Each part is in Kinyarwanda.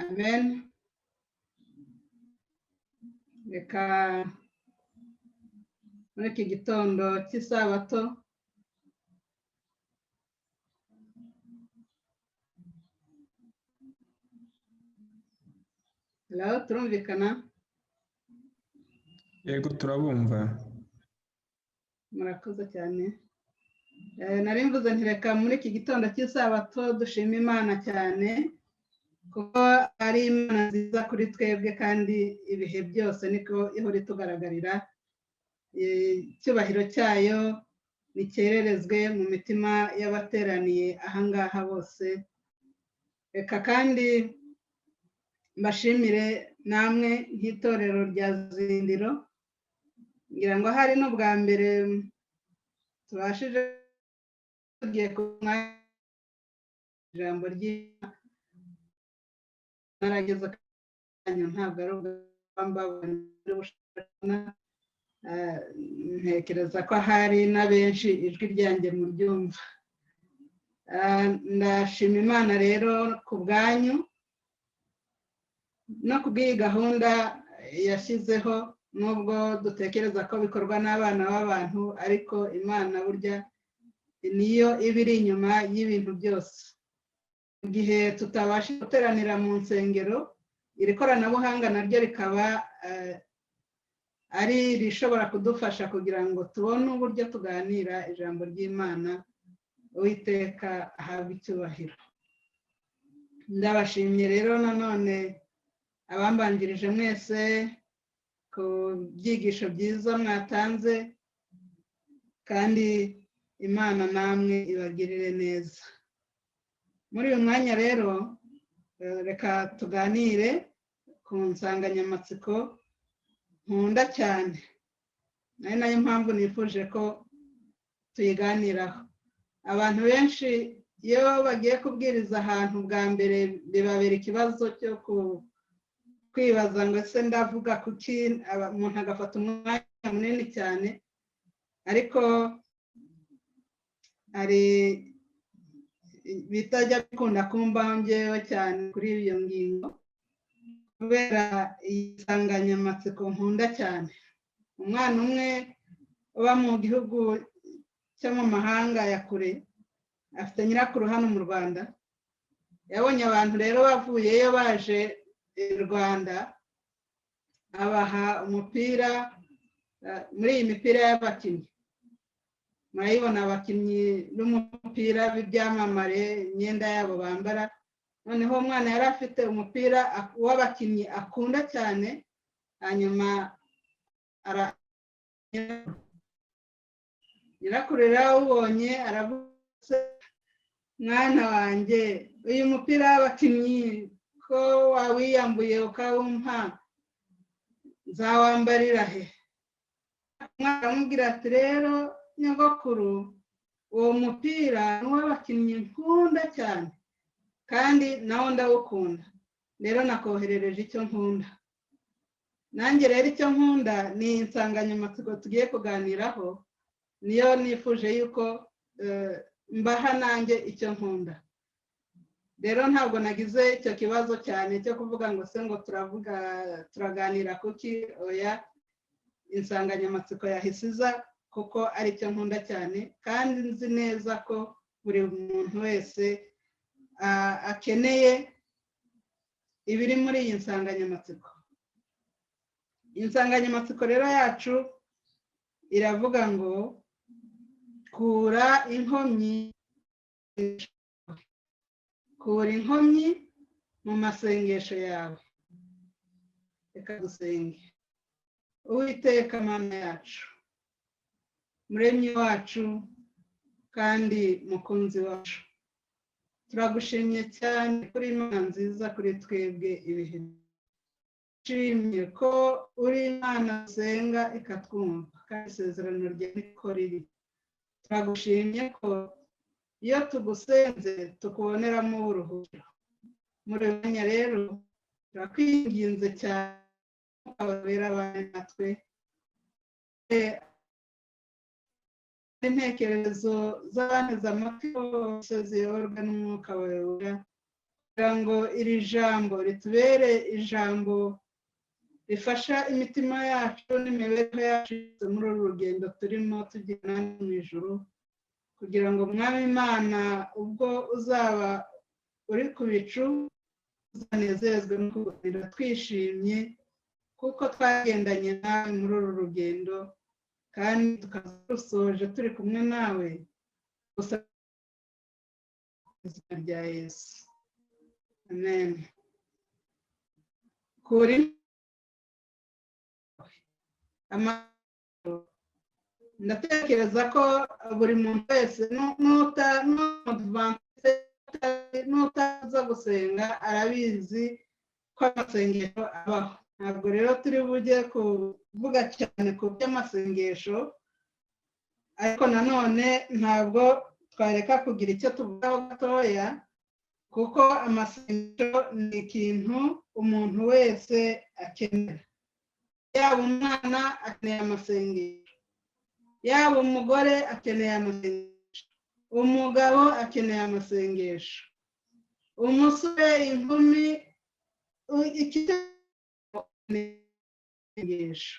Amen. Reka muri iki gitondo cy'isabato Hello, turumvikana? Yego, turabumva. Murakoze cyane. Nari mvuze nti reka muri iki gitondo cy'isabato dushima Imana cyane, kuko ari Imana nziza kuri twebwe kandi ibihe byose niko ihora itugaragarira. Icyubahiro cyayo nicyererezwe mu mitima y'abateraniye ahangaha bose. Reka kandi mbashimire namwe nk'itorero rya Zindiro, ngira ngo hari n'ubwa mbere tubashije tugiye ku ijambo ry'Imana. Narageze akanya, ntabwo ari ubwa, ntekereza ko hari na benshi ijwi ryanjye muryumva. Ndashima Imana rero ku bwanyu no ku bw'iyi gahunda yashyizeho, nubwo dutekereza ko bikorwa n'abana b'abantu, ariko Imana burya niyo iba iri inyuma y'ibintu byose. Mu gihe tutabasha guteranira mu nsengero, iri koranabuhanga naryo rikaba ari rishobora kudufasha kugira ngo tubone uburyo tuganira ijambo ry'Imana. Uwiteka ahabwe icyubahiro. Ndabashimye rero nanone abambanjirije mwese ku byigisho byiza mwatanze, kandi Imana namwe ibagirire neza. Muri uyu mwanya rero reka tuganire ku nsanganyamatsiko nkunda cyane, ari nayo mpamvu nifuje ko tuyiganiraho. Abantu benshi iyo bagiye kubwiriza ahantu bwa mbere bibabera ikibazo cyo kwibaza ngo ese ndavuga kuki, umuntu agafata umwanya munini cyane, ariko hari bitajya bikunda kumbaho njyewe cyane kuri iyo ngingo, kubera iyi nsanganyamatsiko nkunda cyane. Umwana umwe uba mu gihugu cyo mu mahanga ya kure, afite nyirakuru hano mu Rwanda, yabonye abantu rero bavuyeyo baje i Rwanda, abaha umupira, muri iyi mipira y'abakinnyi murayibona, abakinnyi b'umupira b'ibyamamare imyenda yabo bambara. Noneho umwana yari afite umupira w'abakinnyi akunda cyane, hanyuma nyirakuru yarawubonye aravuga, mwana wanjye uyu mupira w'abakinnyi ko wawiyambuye ukawumpa nzawambarira he? Umwana aramubwira ati rero nyogokuru, uwo mupira ni uw'abakinnyi nkunda cyane kandi nawo ndawukunda, rero nakoherereje icyo nkunda. Nanjye rero icyo nkunda ni insanganyamatsiko tugiye kuganiraho, niyo nifuje yuko mbaha nanjye icyo nkunda. Rero ntabwo nagize icyo kibazo cyane cyo kuvuga ngo se ngo turavuga turaganira kuki, oya, insanganyamatsiko yahise iza kuko ari cyo nkunda cyane, kandi nzi neza ko buri muntu wese akeneye ibiri muri iyi nsanganyamatsiko. Insanganyamatsiko rero yacu iravuga ngo kura inkomyi, kura inkomyi mu masengesho yawe. Reka dusenge. Uwiteka Mana yacu, Muremyi wacu kandi mukunzi wacu, turagushimye cyane kuri Imana nziza kuri twebwe ibihe. Nshimye ko uri Imana dusenga ikatwumva, kandi isezerano ryawe niko riri. Turagushimye ko iyo tugusenze tukuboneramo uburuhukiro. Muri uyu mwanya rero turakwinginze cyane ababera abana natwe, intekerezo z'abanteze amatwi bose ziyoborwa n'umwuka wawe wera, Kugira ngo iri jambo ritubere ijambo rifasha imitima yacu n'imibereho yacu muri uru rugendo turimo tugenda mu ijuru, kugira ngo Mwami Imana ubwo uzaba uri ku bicu uzanezezwe no kuganira twishimye, kuko twagendanye nawe muri uru rugendo kandi tukarusoje turi kumwe nawe. Gusa izina rya Yesu, amen. Kuri ndatekereza ko buri muntu wese n'utaza gusenga arabizi ko amasengesho abaho. Ntabwo rero turi bujye kuvuga cyane ku by'amasengesho, ariko nanone ntabwo twareka kugira icyo tuvugaho gatoya, kuko amasengesho ni ikintu umuntu wese akenera. Yaba umwana akeneye amasengesho, yaba umugore akeneye amasengesho, umugabo akeneye amasengesho, umusore, inkumi, isengesho.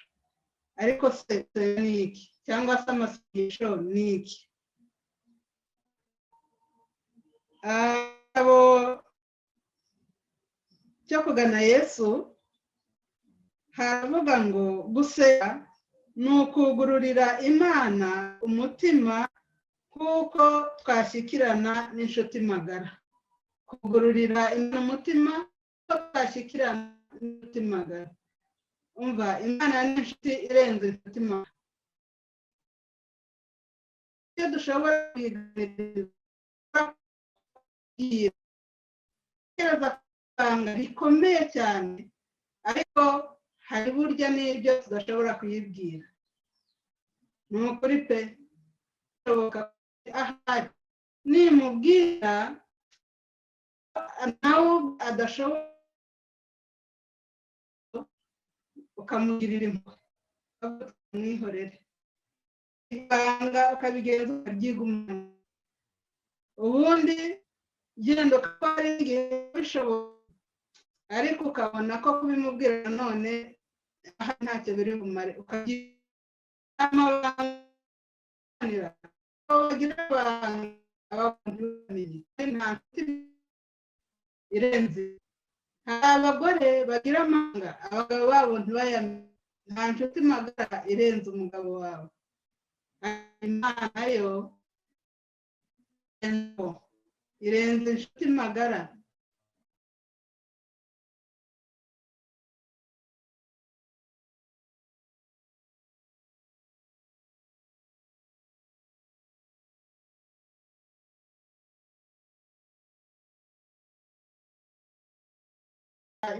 Ariko se ni iki? Cyangwa se amasengesho ni iki? Abo cyo kugana Yesu haravuga ngo gusenga ni ukugururira Imana umutima kuko twashyikirana n'inshuti magara. Kugururira Imana umutima kuko twashyikirana n'inshuti magara. Umva, Imana ni inshuti irenze inshuti magara. Iyo dushobora kwiganiriza ibanga rikomeye cyane, ariko hari burya n'ibyo tudashobora kuyibwira. Ni ukuri pe, ahari nimubwira nawe adashobora, ukamugirira impuhwe, umwihorere ibanga ukabigenza ukaryigumana. Ubundi genda ukaba ari igihe bishoboka, ariko ukabona ko kubimubwira none aha ntacyo biri bumare, ukagira amabanga bagira abantu nta nshuti irenze. Hari abagore bagira amabanga abagabo babo ntibayamenye, nta nshuti magara irenze umugabo wawe. Imana yo irenze inshuti magara.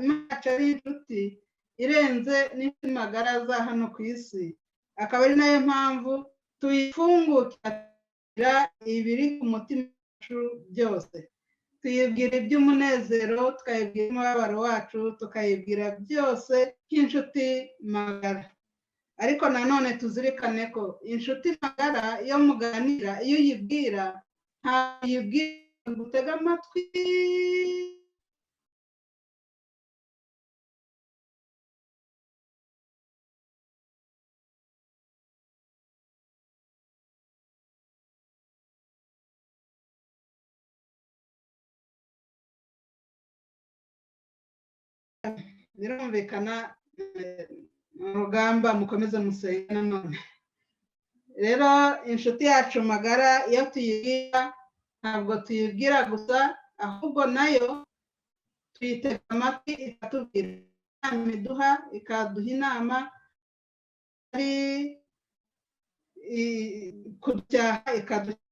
Imana ari inshuti irenze n'inshuti magara za hano ku isi, akaba ari nayo mpamvu tuyifungukira ibiri ku mutima wacu byose. Tuyibwira iby'umunezero, tukayibwira umubabaro wacu, tukayibwira byose nk'inshuti magara. Ariko nanone tuzirikane ko inshuti magara iyo muganira, iyo uyibwira, ntabwo uyibwira ngo utege amatwi Birumvikana mu rugamba mukomeze musenge nanone. Rero inshuti yacu magara iyo tuyibwira, ntabwo tuyibwira gusa, ahubwo nayo tuyitega amatwi ikatubwira inama iduha, ikaduha inama ari kuducyaha, ikaducyaha.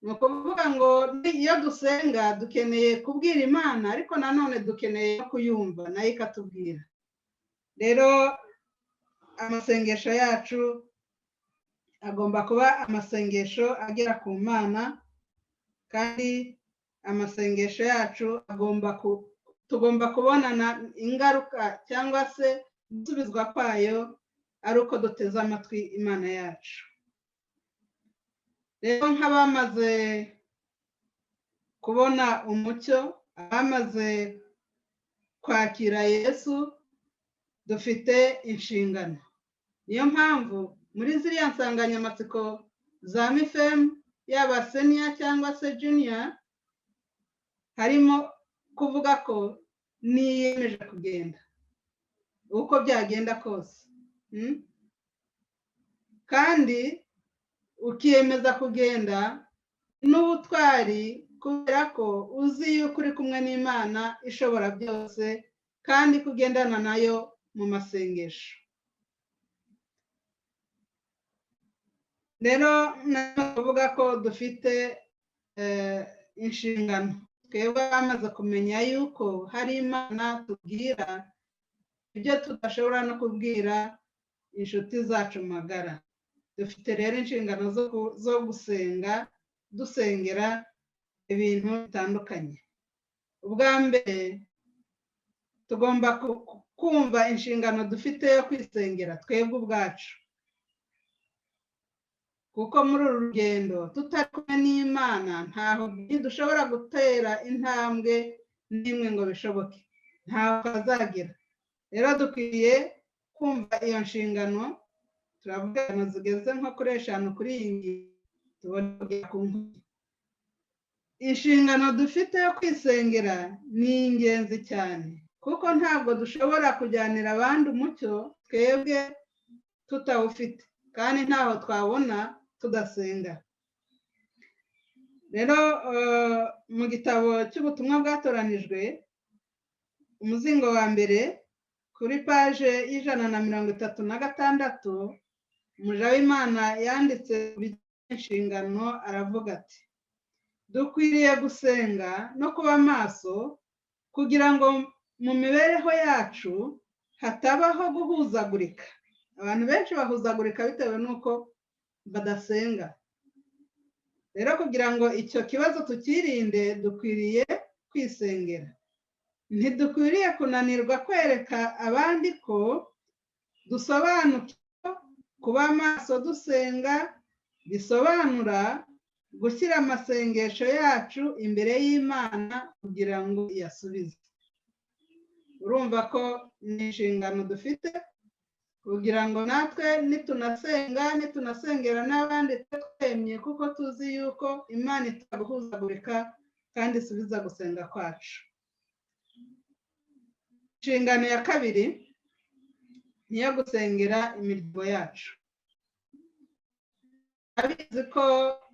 Ni ukuvuga ngo iyo dusenga dukeneye kubwira Imana, ariko nanone dukeneye no kuyumva nayo ikatubwira. Rero amasengesho yacu agomba kuba amasengesho agera ku Mana, kandi amasengesho yacu tugomba kubonana ingaruka cyangwa se gusubizwa kwayo ari uko duteze amatwi Imana yacu. Rero nk'abamaze kubona umucyo, Abamaze kwakira Yesu dufite inshingano. Niyo mpamvu muri ziriya nsanganyamatsiko za MIFEM, yaba senior cyangwa se junior, harimo kuvuga ko niyemeje kugenda uko byagenda kose. Kandi ukiyemeza kugenda n'ubutwari, kubera ko uzi yuko uri kumwe n'Imana ishobora byose, kandi kugendana nayo mu masengesho. Rero navuga ko dufite inshingano. Twebwe bamaze kumenya yuko hari Imana tubwira ibyo tudashobora no kubwira inshuti zacu magara. Dufite rero inshingano zo gusenga, dusengera ibintu bitandukanye. Ubwa mbere tugomba kumva inshingano dufite yo kwisengera twebwe ubwacu, kuko muri uru rugendo tutari kumwe n'Imana ntaho dushobora gutera intambwe n'imwe ngo bishoboke, ntaho azagera. Rero dukwiye kumva iyo nshingano. Turavuga zigeze nko kuri 5 kuri iyi ngingo, tubone kugera ku nkuge. Inshingano dufite yo kwisengera ni ingenzi cyane, kuko ntabwo dushobora kujyanira abandi umucyo twebwe tutawufite, kandi ntaho twabona tudasenga. Rero mu gitabo cy'ubutumwa bwatoranijwe, umuzingo wa mbere, kuri paje 136, umuja w'Imana yanditse inshingano, aravuga ati: dukwiriye gusenga no kuba maso kugira ngo mu mibereho yacu hatabaho guhuzagurika. Abantu benshi bahuzagurika bitewe n'uko badasenga. Rero kugira ngo icyo kibazo tukirinde, dukwiriye kwisengera. Ntidukwiriye kunanirwa kwereka abandi ko dusobanukiwe. Kuba maso dusenga bisobanura gushyira amasengesho yacu imbere y'Imana kugira ngo iyasubize. Urumva ko ni inshingano dufite kugira ngo natwe nitunasenga, nitunasengera n'abandi twemye, kuko tuzi yuko Imana itaguhuzagurika kandi isubiza gusenga kwacu. Inshingano ya kabiri ni iyo gusengera imiryango yacu. Abizi ko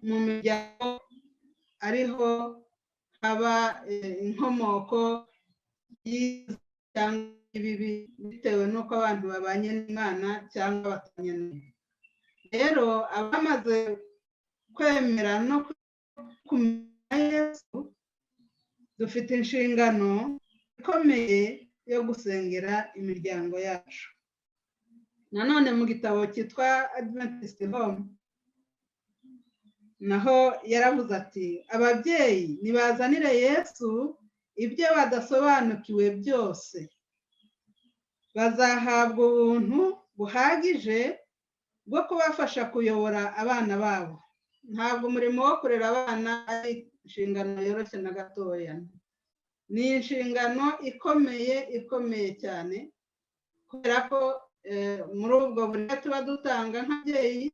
mu miryango ariho haba inkomoko cyangwa ibibi, bitewe n'uko abantu babanye n'Imana cyangwa batanye nayo. Rero abamaze kwemera no kumenya Yesu, dufite inshingano ikomeye yo gusengera imiryango yacu. Nanone mu gitabo cyitwa Adventist Home naho yaravuze ati: ababyeyi nibazanire Yesu ibyo badasobanukiwe byose, bazahabwa ubuntu buhagije bwo kubafasha kuyobora abana babo. Ntabwo umurimo wo kurera abana ari inshingano yoroshye na gatoya, ni inshingano ikomeye ikomeye cyane, kubera ko muri ubwo buryo tuba dutanga nk'ababyeyi,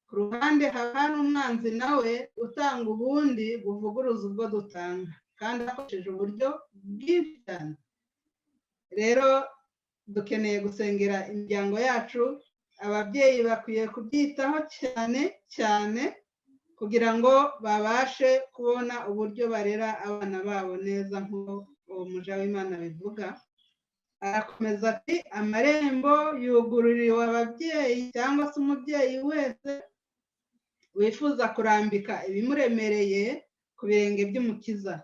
ku ruhande haba hari umwanzi nawe utanga ubundi buvuguruza ubwo dutanga, kandi akoresheje uburyo bwinshi cyane. Rero dukeneye gusengera imiryango yacu. Ababyeyi bakwiye kubyitaho cyane cyane kugira ngo babashe kubona uburyo barera abana babo neza, nk'uko uwo muja w'Imana bivuga. Arakomeza ati: amarembo yugururiwe ababyeyi cyangwa se umubyeyi wese wifuza kurambika ibimuremereye ku birenge by'Umukiza.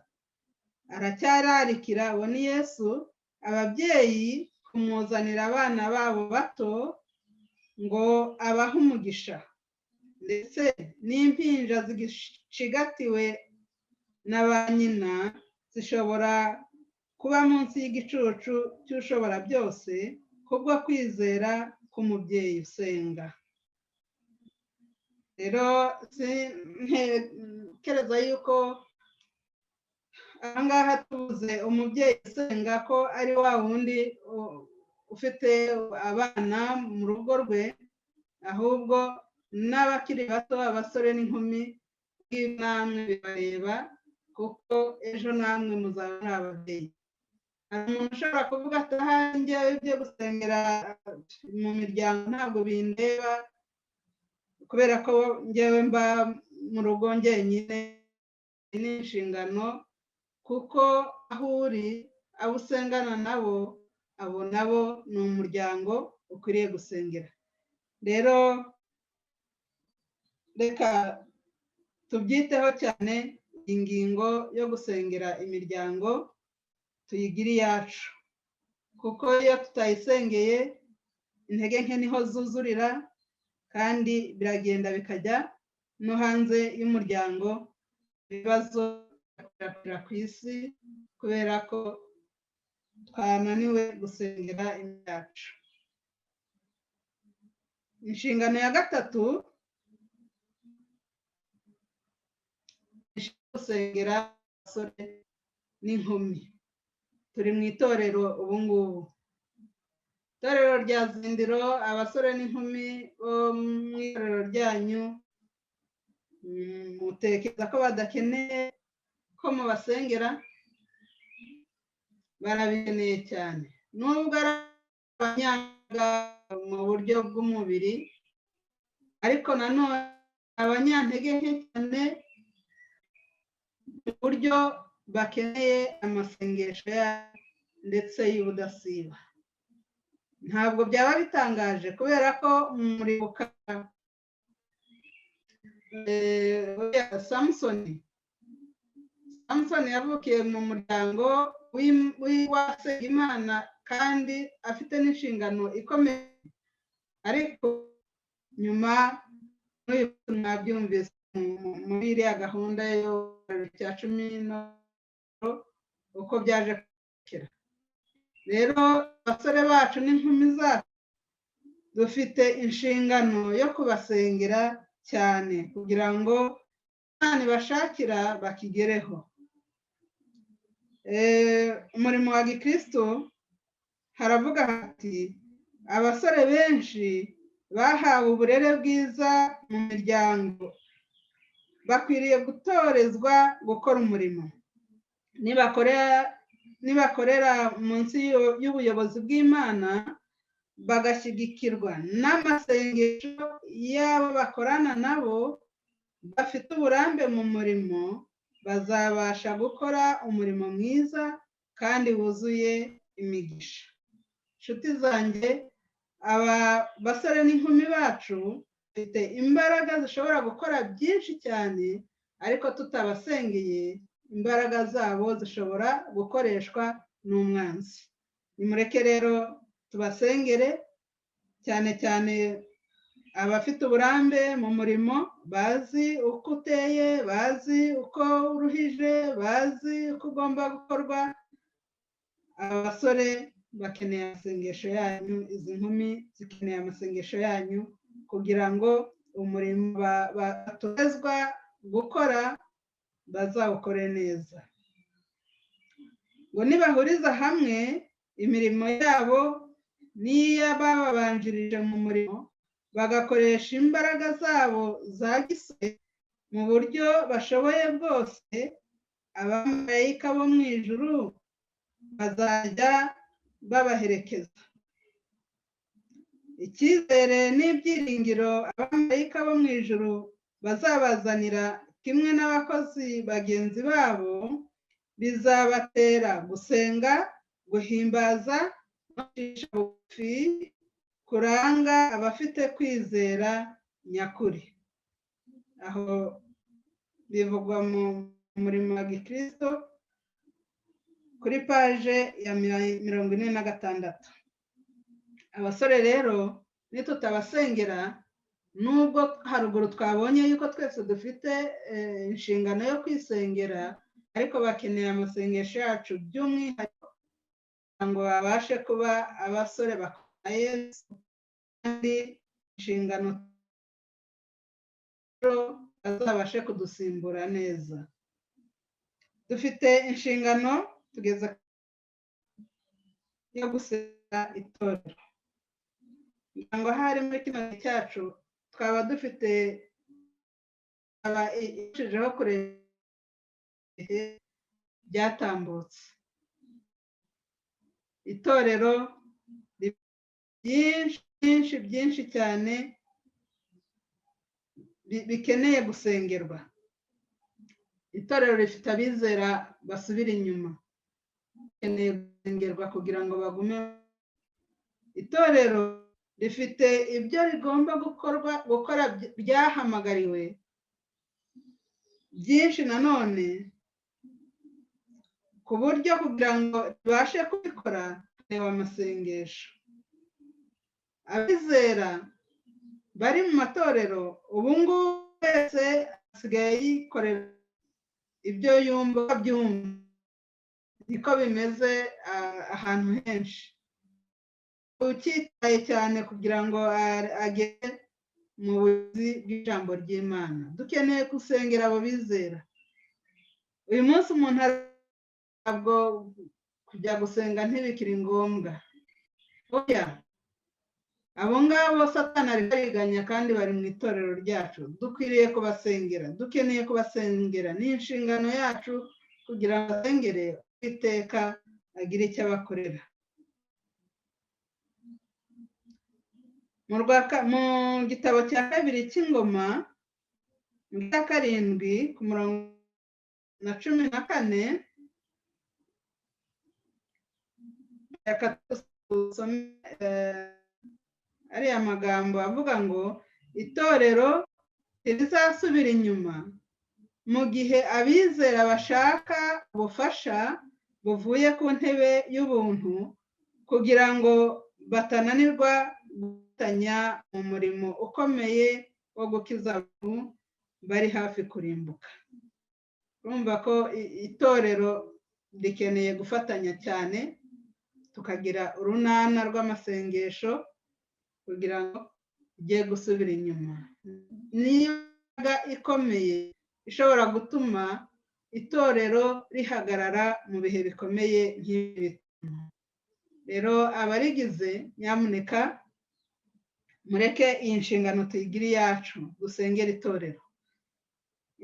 Aracyararikira, uwo ni Yesu, ababyeyi kumuzanira abana babo bato ngo abahe umugisha, ndetse n'impinja zigicigatiwe na ba nyina zishobora kuba munsi y'igicucu cy'ushobora byose, kubwo kwizera k'umubyeyi usenga. Rero ntekereza yuko ahangaha tubuze Simvuze umubyeyi usenga ko ari wa wundi ufite abana mu rugo rwe, ahubwo n'abakiri bato, abasore n'inkumi, namwe bibareba, kuko ejo namwe muzaba muri ababyeyi. Hari umuntu ushobora kuvuga ati ahari njyewe ibyo gusengera mu miryango ntabwo bindeba, kubera ko njyewe mba mu rugo njyenyine, n'inshingano, kuko aho uri abo usengana nabo, abo nabo ni umuryango ukwiriye gusengera. Rero reka tubyiteho cyane, ingingo yo gusengera imiryango tuyigire iyacu, kuko iyo tutayisengeye intege nke niho zuzurira, kandi biragenda bikajya no hanze y'umuryango, ibibazo bigakwirakwira ku isi kubera ko twananiwe gusengera imyacu. Inshingano ya gatatu, gusengera abasore n'inkumi. Turi mu itorero ubu ngubu, itorero rya Zindiro, abasore n'inkumi bo mu itorero ryanyu, mutekereza ko badakeneye ko mubasengera? Barabikeneye cyane, nubwo ari abanyanga mu buryo bw'umubiri, ariko nanone abanyantege nke cyane mu buryo bakeneye amasengesho ndetse y'ubudasiba. Ntabwo byaba bitangaje kubera ko muribuka Samusoni yavukiye mu muryango w'uwasenga Imana kandi afite n'inshingano ikomeye, ariko nyuma mwabyumvise muri iriya gahunda yo cya 10 uko byaje kukira. Rero abasore bacu n'inkumi zacu dufite inshingano yo kubasengera cyane kugira ngo Imana ibashakira bakigereho. Umurimo wa Gikristo haravuga hati abasore benshi bahawe uburere bwiza mu miryango bakwiriye gutorezwa gukora umurimo. Nibakorera munsi y'ubuyobozi bw'Imana, bagashyigikirwa n'amasengesho y'abo bakorana nabo bafite uburambe mu murimo, bazabasha gukora umurimo mwiza kandi wuzuye imigisha. Inshuti zanjye, aba basore n'inkumi bacu bafite imbaraga zishobora gukora byinshi cyane, ariko tutabasengeye imbaraga zabo zishobora gukoreshwa n'umwanzi. Nimureke rero tubasengere, cyane cyane abafite uburambe mu murimo, bazi uko uteye, bazi uko uruhije, bazi uko ugomba gukorwa. Abasore bakeneye amasengesho yanyu, izi nkumi zikeneye amasengesho yanyu, kugira ngo umurimo batozwa gukora bazawukore neza. Ngo nibahuriza hamwe imirimo yabo n'iy'abababanjirije mu murimo, bagakoresha imbaraga zabo za gisore mu buryo bashoboye bwose, abamarayika bo mu ijuru bazajya babaherekeza. Icyizere n'ibyiringiro abamarayika bo mu ijuru bazabazanira kimwe n'abakozi bagenzi babo, bizabatera gusenga, guhimbaza no kwicisha bugufi kuranga abafite kwizera nyakuri. Aho bivugwa mu murimo wa Gikristo kuri paje ya 46. Abasore rero nitutabasengera, nubwo haruguru twabonye yuko twese dufite inshingano yo kwisengera, ariko bakeneye amasengesho yacu by'umwihariko ngo babashe kuba abasore bakunda Yesu, kandi inshingano bazabashe kudusimbura neza. Dufite inshingano Tugeze yo gusenga itorero, kugira ngo ahari muri kino gihe cyacu twaba dufite aba irushijeho kureba ibihe byatambutse. Itorero byinshi byinshi byinshi cyane bikeneye gusengerwa. Itorero rifite abizera basubira inyuma, bakeneye gusengerwa kugira ngo bagume. Itorero rifite ibyo rigomba gukorwa, gukora byahamagariwe byinshi nanone, ku buryo kugira ngo ribashe kubikora reba amasengesho. Abizera bari mu matorero ubu ngubu wese asigaye yikorera ibyo yumva byumva, niko bimeze ahantu henshi. Ukitaye cyane kugira ngo agere mu buyobozi bw'ijambo ry'Imana. Dukeneye gusengera abo bizera. Uyu munsi umuntu ntabwo kujya gusenga ntibikiri ngombwa. Oya, abo ngabo Satani ari bariganya kandi bari mu itorero ryacu. Dukwiriye kubasengera, dukeneye kubasengera, ni inshingano yacu kugira ngo basengere Uwiteka agire icyo abakorera. Mu gitabo cya kabiri cy'Ingoma, mu cya 7 ku murongo na 14, reka dusome ariya magambo avuga ngo itorero ntirizasubira inyuma mu gihe abizera bashaka ubufasha buvuye ku ntebe y'ubuntu kugira ngo batananirwa gufatanya mu murimo ukomeye wo gukiza abantu bari hafi kurimbuka. Urumva ko itorero rikeneye gufatanya cyane, tukagira urunana rw'amasengesho kugira ngo ijye gusubira inyuma. Niba ikomeye ishobora gutuma itorero rihagarara mu bihe bikomeye nk'ibi. Rero abarigize, nyamuneka mureke iyi nshingano tuyigire iyacu, dusengere itorero.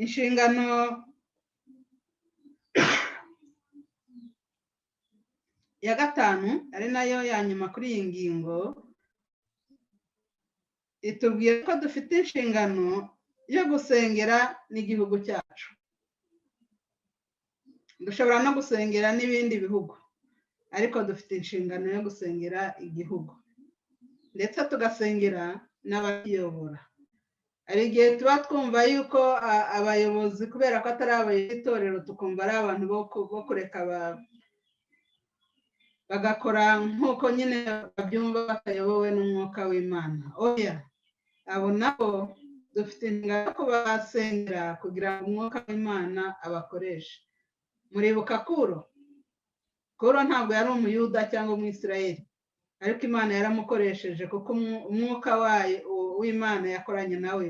Inshingano ya 5 ari nayo ya nyuma kuri iyi ngingo, itubwira ko dufite inshingano yo gusengera n'igihugu cyacu. Dushobora no gusengera n'ibindi bihugu, ariko dufite inshingano yo gusengera igihugu, ndetse tugasengera n'abayobora. Hari igihe tuba twumva yuko abayobozi kubera ko atari abayobozi b'itorero, tukumva ari abantu bo kureka bagakora nk'uko nyine babyumva batayobowe n'umwuka w'Imana. Oya, abo nabo dufite inshingano yo kubasengera kugira ngo umwuka w'Imana abakoreshe. Muribuka Kuro? Kuro ntabwo yari umuyuda cyangwa umwisirayeli, ariko Imana yaramukoresheje kuko umwuka wayo w'Imana yakoranye nawe,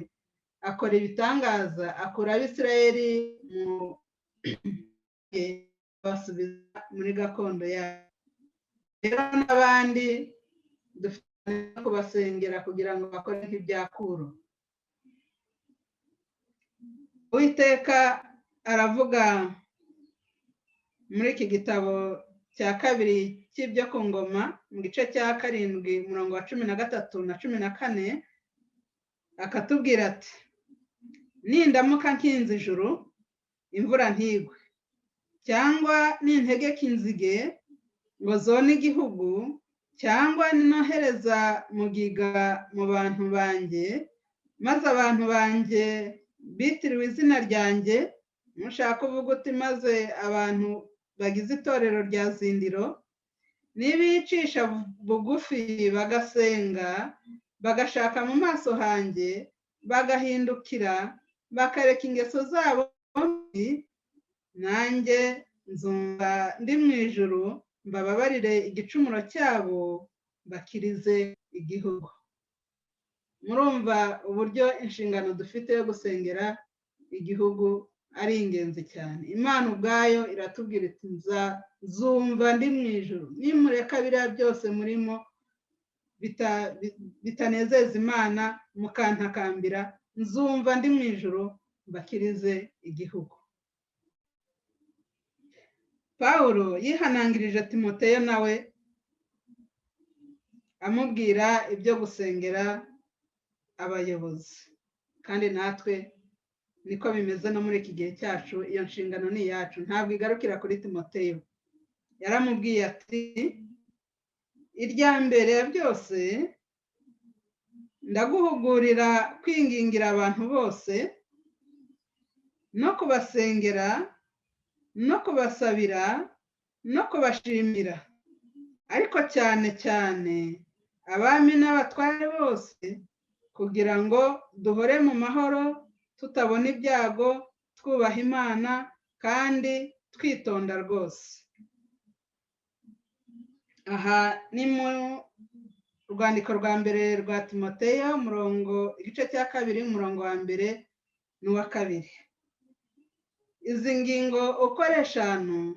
akora ibitangaza, akura abisirayeli mu basubiza muri gakondo yabo. Rero n'abandi dufite kubasengera kugira ngo bakore nk'ibya Kuro. Uwiteka aravuga muri iki gitabo cya kabiri cy'ibyo ku ngoma, mu gice cya 7 umurongo wa 13 na 14, akatubwira ati nindamuka nkinze ijuru imvura ntigwe, cyangwa nintegeka inzige ngo zone igihugu, cyangwa ninohereza mugiga mu bantu banjye, maze abantu banjye bitiriwe izina ryanjye, mushaka uvuga uti maze abantu bagize itorero rya Zindiro nibicisha bugufi bagasenga, bagashaka mu maso hanjye, bagahindukira bakareka ingeso zabo mbi, nanjye nzumva ndi mu ijuru mbababarire igicumuro cyabo, bakirize igihugu. Murumva uburyo inshingano dufite yo gusengera igihugu ari ingenzi cyane. Imana ubwayo iratubwira iti nzumva ndi mu ijuru, nimureka biriya byose murimo bitanezeza Imana mukantakambira, nzumva ndi mu ijuru mbakirize igihugu. Pawulo yihanangirije Timoteyo nawe amubwira ibyo gusengera abayobozi, kandi natwe niko bimeze no muri iki gihe cyacu. Iyo nshingano ni iyacu, ntabwo igarukira kuri Timoteyo. Yaramubwiye ati irya mbere ya byose ndaguhugurira kwingingira abantu bose no kubasengera no kubasabira no kubashimira, ariko cyane cyane abami n'abatware bose, kugira ngo duhore mu mahoro tutabona ibyago, twubaha Imana kandi twitonda rwose. Aha ni mu rwandiko rwa mbere rwa Timoteyo, umurongo igice cya 2, umurongo wa 1 n'uwa 2. Izi ngingo uko ari 5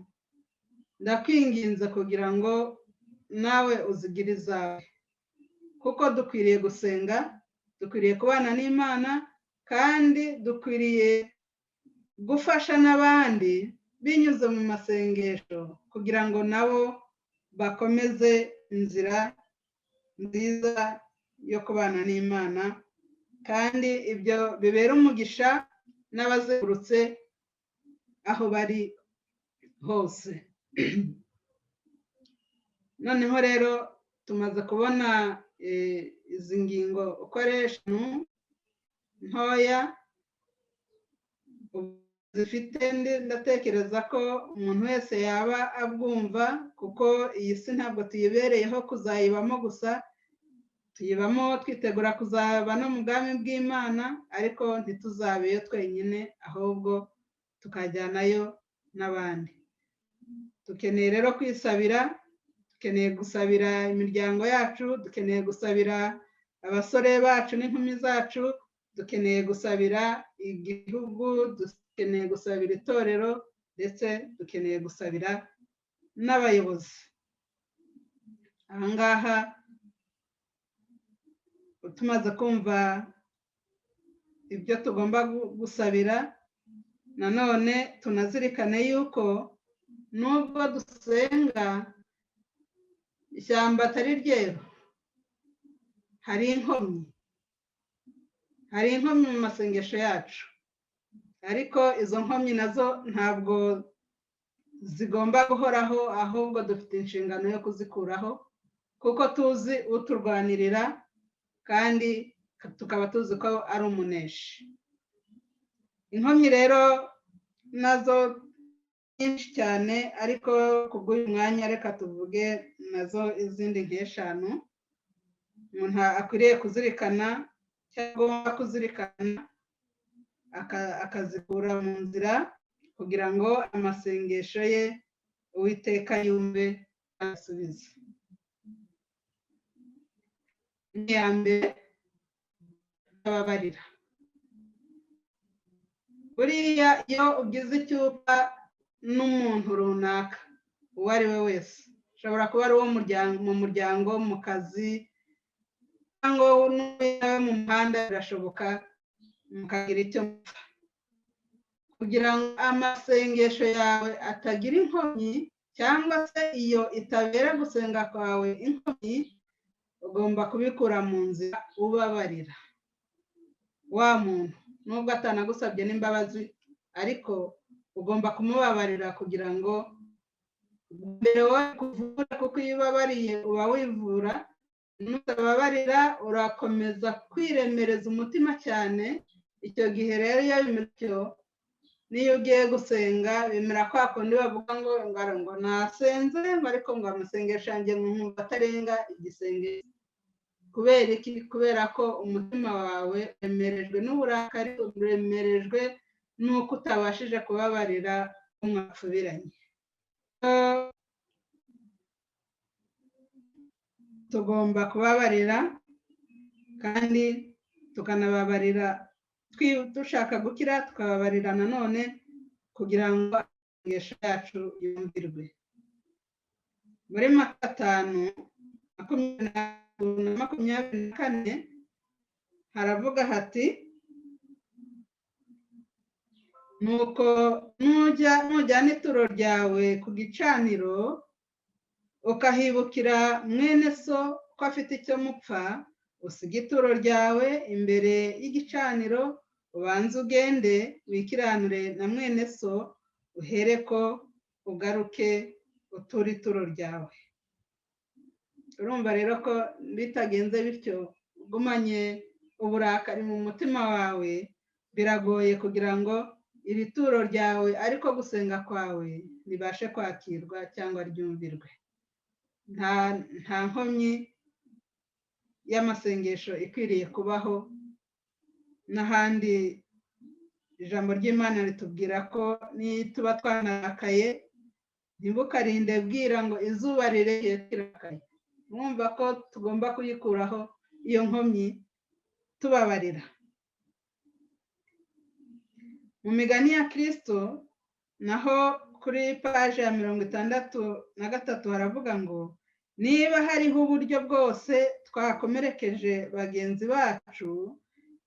ndakwinginze kugira ngo nawe uzigire izawe, kuko dukwiriye gusenga, dukwiriye kubana n'Imana, kandi dukwiriye gufasha n'abandi binyuze mu masengesho, kugira ngo nabo bakomeze inzira nziza yo kubana n'Imana, kandi ibyo bibera umugisha n'abazengurutse aho bari hose. Noneho rero tumaze kubona izi ngingo uko ari 5 ntoya zifite, ndatekereza ko umuntu wese yaba abwumva, kuko iyi si ntabwo tuyibereyeho kuzayibamo gusa, tuyibamo twitegura kuzaba no mu bwami bw'Imana, ariko ntituzabeyo twenyine, ahubwo tukajyanayo n'abandi. Dukeneye rero kwisabira, dukeneye gusabira imiryango yacu, dukeneye gusabira abasore bacu n'inkumi zacu, dukeneye gusabira igihugu, dukeneye gusabira itorero, ndetse dukeneye gusabira n'abayobozi. Aha ngaha tumaze kumva ibyo tugomba gusabira, nanone tunazirikane yuko nubwo dusenga ishyamba atari ryeru, hari inkomyi, hari inkomyi mu masengesho yacu, ariko izo nkomyi nazo ntabwo zigomba guhoraho, ahubwo dufite inshingano yo kuzikuraho, kuko tuzi uturwanirira kandi tukaba tuzi ko ari umuneshi. Inkomyi rero nazo nyinshi cyane, ariko kubw'uyu mwanya reka tuvuge nazo izindi nk'eshanu umuntu akwiriye kuzirikana cyangwa kuzirikana akazikura mu nzira, kugira ngo amasengesho ye Uwiteka yumve asubize. Iya mbere, ababarira. Buriya iyo ugize icyupa n'umuntu runaka uwo ari we wese, ushobora kuba ari uwo mu muryango, mu kazi, cyangwa mu muhanda, birashoboka mukagira icyo mupfa. Kugira ngo amasengesho yawe atagira inkomyi, cyangwa se iyo itabera gusenga kwawe inkomyi, ugomba kubikura mu nzira ubabarira wa muntu, nubwo atanagusabye n'imbabazi, ariko ugomba kumubabarira kugira ngo mbere wowe kuvura, kuko iyo ubabariye uba wivura, nutababarira urakomeza kwiremereza umutima cyane. Icyo gihe rero iyo bimeze, niyo ugiye gusenga bimera kwa kundi bavuga ngo ngo nasenze, ariko ngo amasengesho yanjye nkumva atarenga igisenge. Kubera iki? Kubera ko umutima wawe uremerejwe n'uburakari, uremerejwe n'uko utabashije kubabarira mwapfubiranye. Tugomba kubabarira kandi tukanababarira dushaka gukira, tukababarira nanone kugira ngo amasengesho yacu yumvirwe. Muri Matayo 5:24 haravuga hati: nuko nujyana ituro ryawe ku gicaniro ukahibukira mwene so ko afite icyo mupfa, usiga ituro ryawe imbere y'igicaniro, ubanze ugende wikiranure na mwene so, uhereko ugaruke uture ituro ryawe. Urumva rero ko bitagenze bityo, ugumanye uburakari mu mutima wawe, biragoye kugira ngo iri turo ryawe ariko gusenga kwawe ribashe kwakirwa cyangwa ryumvirwe. Nta nkomyi y'amasengesho ikwiriye kubaho. N'ahandi ijambo ry'Imana ritubwira ko nituba twanarakaye ntibukarinde bwira ngo izuba rirengeye kirakaye. Mwumva ko tugomba kuyikuraho iyo nkomyi tubabarira. Mu migani ya Kristo naho kuri paje ya 63 haravuga ngo niba hariho uburyo bwose twakomerekeje bagenzi bacu,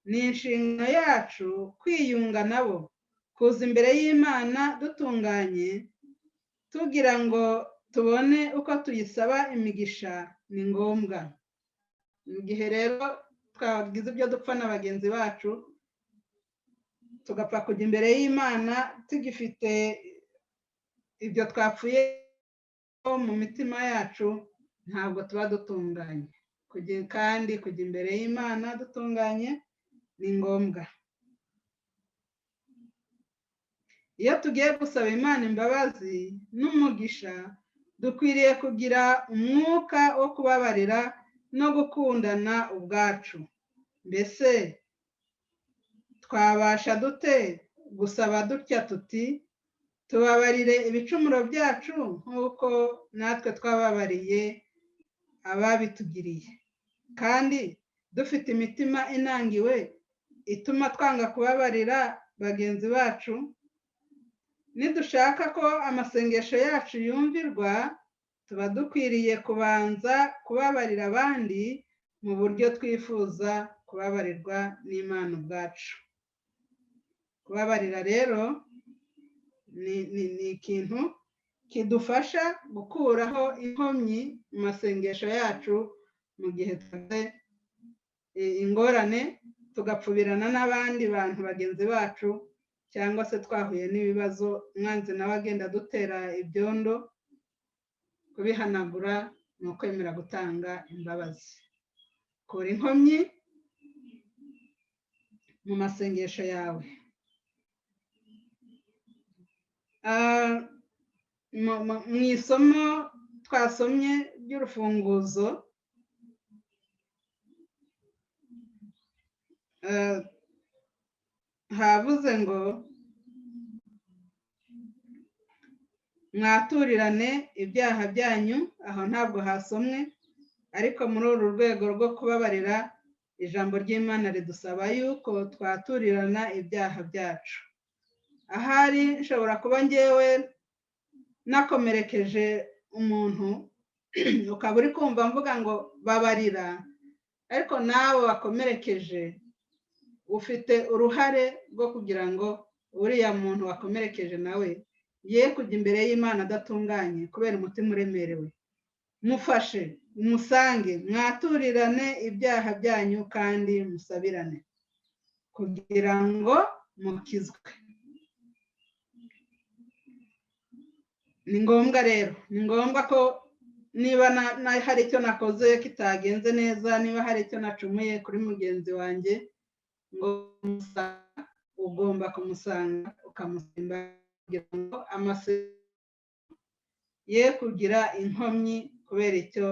ni inshingano yacu kwiyunga nabo, kuza imbere y'Imana dutunganye, tugira ngo tubone uko tuyisaba imigisha. Ni ngombwa. Mu gihe rero twagize ibyo dupfa na bagenzi bacu, tugapfa kujya imbere y'Imana tugifite ibyo twapfuye mu mitima yacu, ntabwo tuba dutunganye. Kandi kujya imbere y'Imana dutunganye ni ngombwa. Iyo tugiye gusaba Imana imbabazi n'umugisha, dukwiriye kugira umwuka wo kubabarira no gukundana ubwacu. Mbese twabasha dute gusaba dutya tuti: tubabarire ibicumuro byacu nk'uko natwe twababariye ababitugiriye, kandi dufite imitima inangiwe ituma twanga kubabarira bagenzi bacu? Nidushaka ko amasengesho yacu yumvirwa, tuba dukwiriye kubanza kubabarira abandi mu buryo twifuza kubabarirwa n'Imana ubwacu. Kubabarira rero ni ikintu kidufasha gukuraho inkomyi mu masengesho yacu mu gihe tugize ingorane, tugapfubirana n'abandi bantu bagenzi bacu, cyangwa se twahuye n'ibibazo, umwanzi nawe agenda dutera ibyondo. Kubihanagura ni ukwemera gutanga imbabazi. Kura inkomyi mu masengesho yawe. Mu isomo twasomye ry'urufunguzo, havuze ngo mwaturirane ibyaha byanyu. Aho ntabwo hasomwe, ariko muri uru rwego rwo kubabarira, ijambo ry'Imana ridusaba yuko twaturirana ibyaha byacu. Ahari nshobora kuba ngewe nakomerekeje umuntu, ukaba uri kumva mvuga ngo babarira, ariko nawe wakomerekeje ufite uruhare rwo kugira ngo uriya muntu wakomerekeje nawe ye kujya imbere y'Imana adatunganye kubera umutima uremerewe. Mufashe, umusange, mwaturirane ibyaha byanyu kandi musabirane kugira ngo mukizwe. Ni ngombwa rero, ni ngombwa ko niba hari icyo nakoze kitagenze neza, niba hari icyo nacumuye kuri mugenzi wanjye, ngo ugomba kumusanga ukamusimba kugira ngo ye kugira inkomyi kubera icyo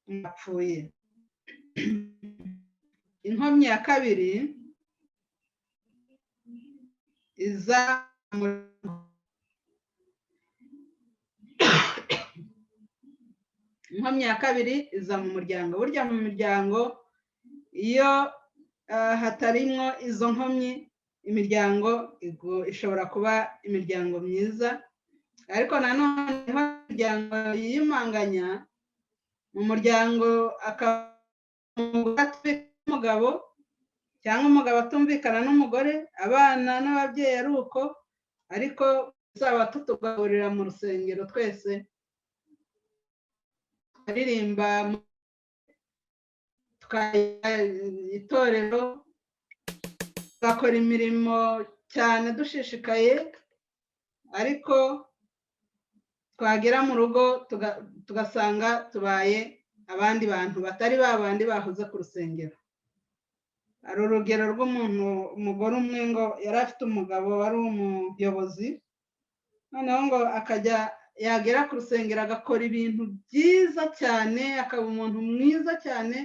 mwapfuye. Inkomyi ya kabiri iza inkomyi ya kabiri iza mu muryango. Burya mu muryango iyo hatarimo izo nkomyi, Imiryango ishobora kuba imiryango myiza, ariko nanone imiryango yiyimanganya mu muryango, umugabo cyangwa umugabo atumvikana n'umugore, abana n'ababyeyi ari uko, ariko tuzaba tutugahurira mu rusengero twese tukaririmba, itorero, tugakora imirimo cyane dushishikaye, ariko twagera mu rugo tugasanga tubaye abandi bantu batari babandi bahoze ku rusengero. Hari urugero rw'umuntu, umugore umwe ngo yari afite umugabo wari umuyobozi, noneho ngo akajya yagera ku rusengero agakora ibintu byiza cyane, akaba umuntu mwiza cyane,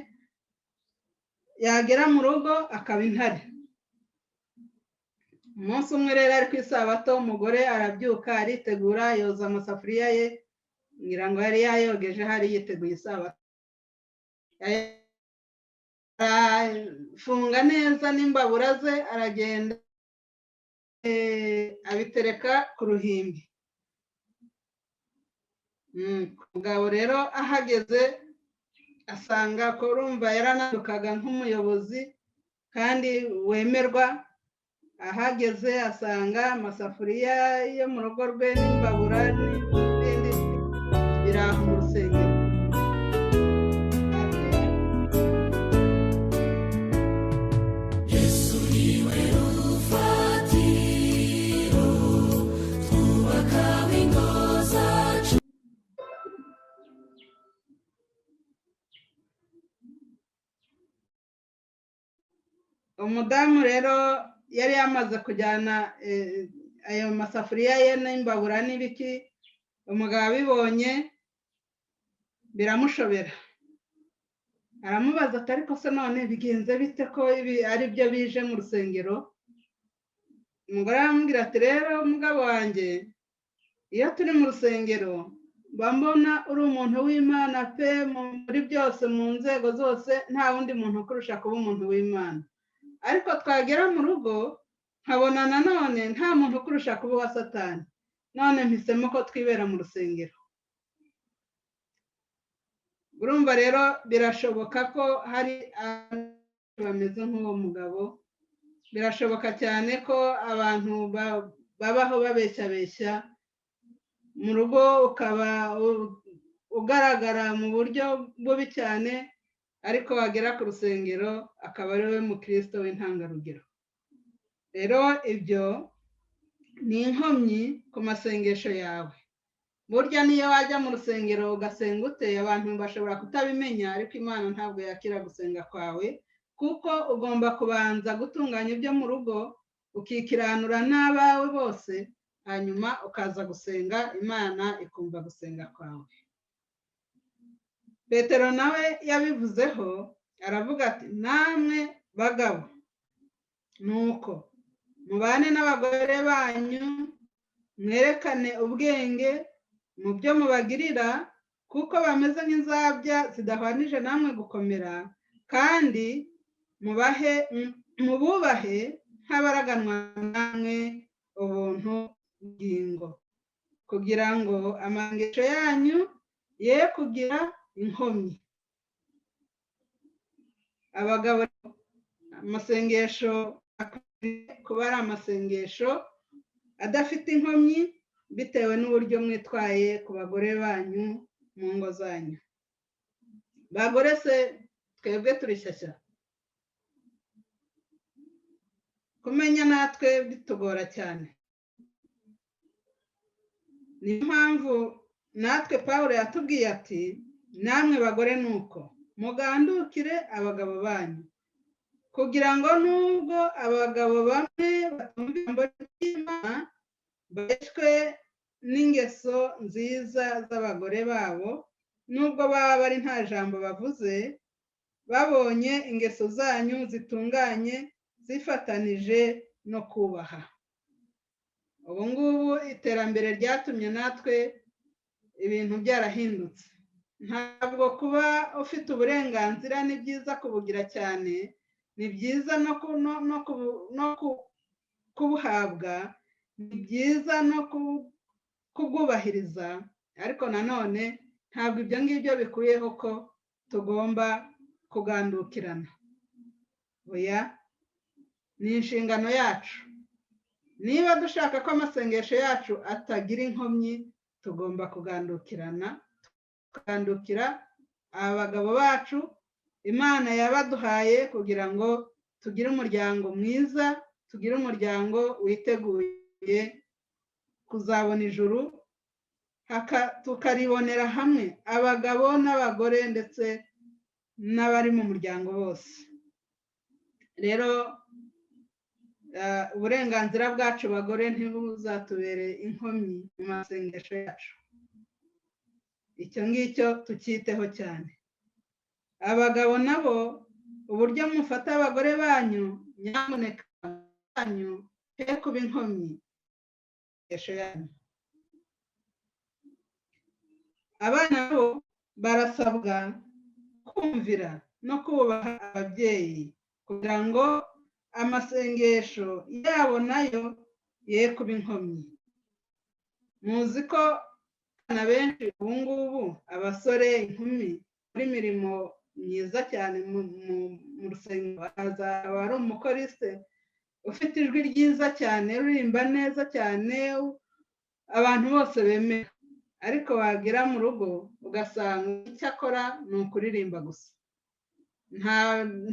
yagera mu rugo akaba intare. Umunsi umwe rero ari ku isabato, umugore arabyuka aritegura, yoza amasafuriya ye, ngira ngo yari yayogeje hari yiteguye isabato, arafunga neza n'imbabura ze, aragenda abitereka ku ruhimbi. Umugabo rero ahageze asanga ko urumva yaranadukaga nk'umuyobozi kandi wemerwa, ahageze asanga amasafuriya yo mu rugo rwe n'imbabura n'ibindi biri aho mu rusengero. Yesu niwe rufatiro twubaka ingo zacu. Umudamu rero yari yamaze kujyana ayo masafuriya ye n'imbabura n'ibiki, umugabo abibonye biramushobera, aramubaza ati ariko se none bigenze bite ko ibi ari byo bije mu rusengero? Umugore aramubwira ati rero mugabo wanjye, iyo turi mu rusengero mba mbona uri umuntu w'Imana pe, muri byose, mu nzego zose, nta wundi muntu ukurusha kuba umuntu w'Imana, ariko twagera mu rugo nkabona nanone nta muntu ukurusha kuba uwa Satani, none mpisemo ko twibera mu rusengero. Urumva rero birashoboka ko hari bameze nk'uwo mugabo, birashoboka cyane ko abantu babaho babeshyabeshya mu rugo, ukaba ugaragara mu buryo bubi cyane, ariko wagera ku rusengero akaba ari we mukristo w'intangarugero. Rero ibyo ni inkomyi ku masengesho yawe. Burya niyo wajya mu rusengero ugasenga ute, abantu bashobora kutabimenya, ariko Imana ntabwo yakira gusenga kwawe, kuko ugomba kubanza gutunganya ibyo mu rugo, ukikiranura n'abawe bose, hanyuma ukaza gusenga, Imana ikumva gusenga kwawe. Petero nawe yabivuzeho, aravuga ati namwe bagabo nuko mubane n'abagore banyu, mwerekane ubwenge mu byo mubagirira, kuko bameze nk'inzabya zidahwanije namwe gukomera, kandi mububahe nk'abaraganwa namwe ubuntu bw'ingo, kugira ngo amasengesho yanyu ye kugira inkomyi. Abagabo, amasengesho akwiriye kuba ari amasengesho adafite inkomyi, bitewe n'uburyo mwitwaye ku bagore banyu mu ngo zanyu. Bagore se twebwe turi shyashya, kumenya natwe bitugora cyane. Niyo mpamvu natwe Pawulo yatubwiye ati namwe bagore nuko mugandukire abagabo banyu, kugira ngo nubwo abagabo bamwe batumva ijambo ry'Imana, baheshwe n'ingeso nziza z'abagore babo, nubwo baba ari nta jambo bavuze, babonye ingeso zanyu zitunganye zifatanije no kubaha. Ubu ngubu iterambere ryatumye natwe ibintu byarahindutse. Ntabwo kuba ufite uburenganzira ni byiza kubugira cyane, ni byiza no kubuhabwa, ni byiza no kubwubahiriza, ariko nanone ntabwo ibyo ngibyo bikuyeho ko tugomba kugandukirana. Oya, ni inshingano yacu. Niba dushaka ko amasengesho yacu atagira inkomyi, tugomba kugandukirana, tukagandukira abagabo bacu Imana yabaduhaye kugira ngo tugire umuryango mwiza, tugire umuryango witeguye kuzabona ijuru, tukaribonera hamwe abagabo n'abagore ndetse n'abari mu muryango bose. Rero uburenganzira bwacu bagore ntibuzatubere inkomyi mu masengesho yacu. Icyo ngicyo tucyiteho cyane. Abagabo nabo uburyo mufata abagore banyu, nyamuneka banyu he kuba inkomyi yanyu. Abana bo barasabwa kumvira no kubaha ababyeyi kugira ngo amasengesho yabo nayo ye kuba inkomyi. Muzi ko abana benshi ubu ngubu, abasore, inkumi, muri mirimo myiza cyane mu rusengero, azaba ari umukoriste ufite ijwi ryiza cyane, uririmba neza cyane, abantu bose bemera, ariko wagera mu rugo ugasanga icyo akora ni ukuririmba gusa.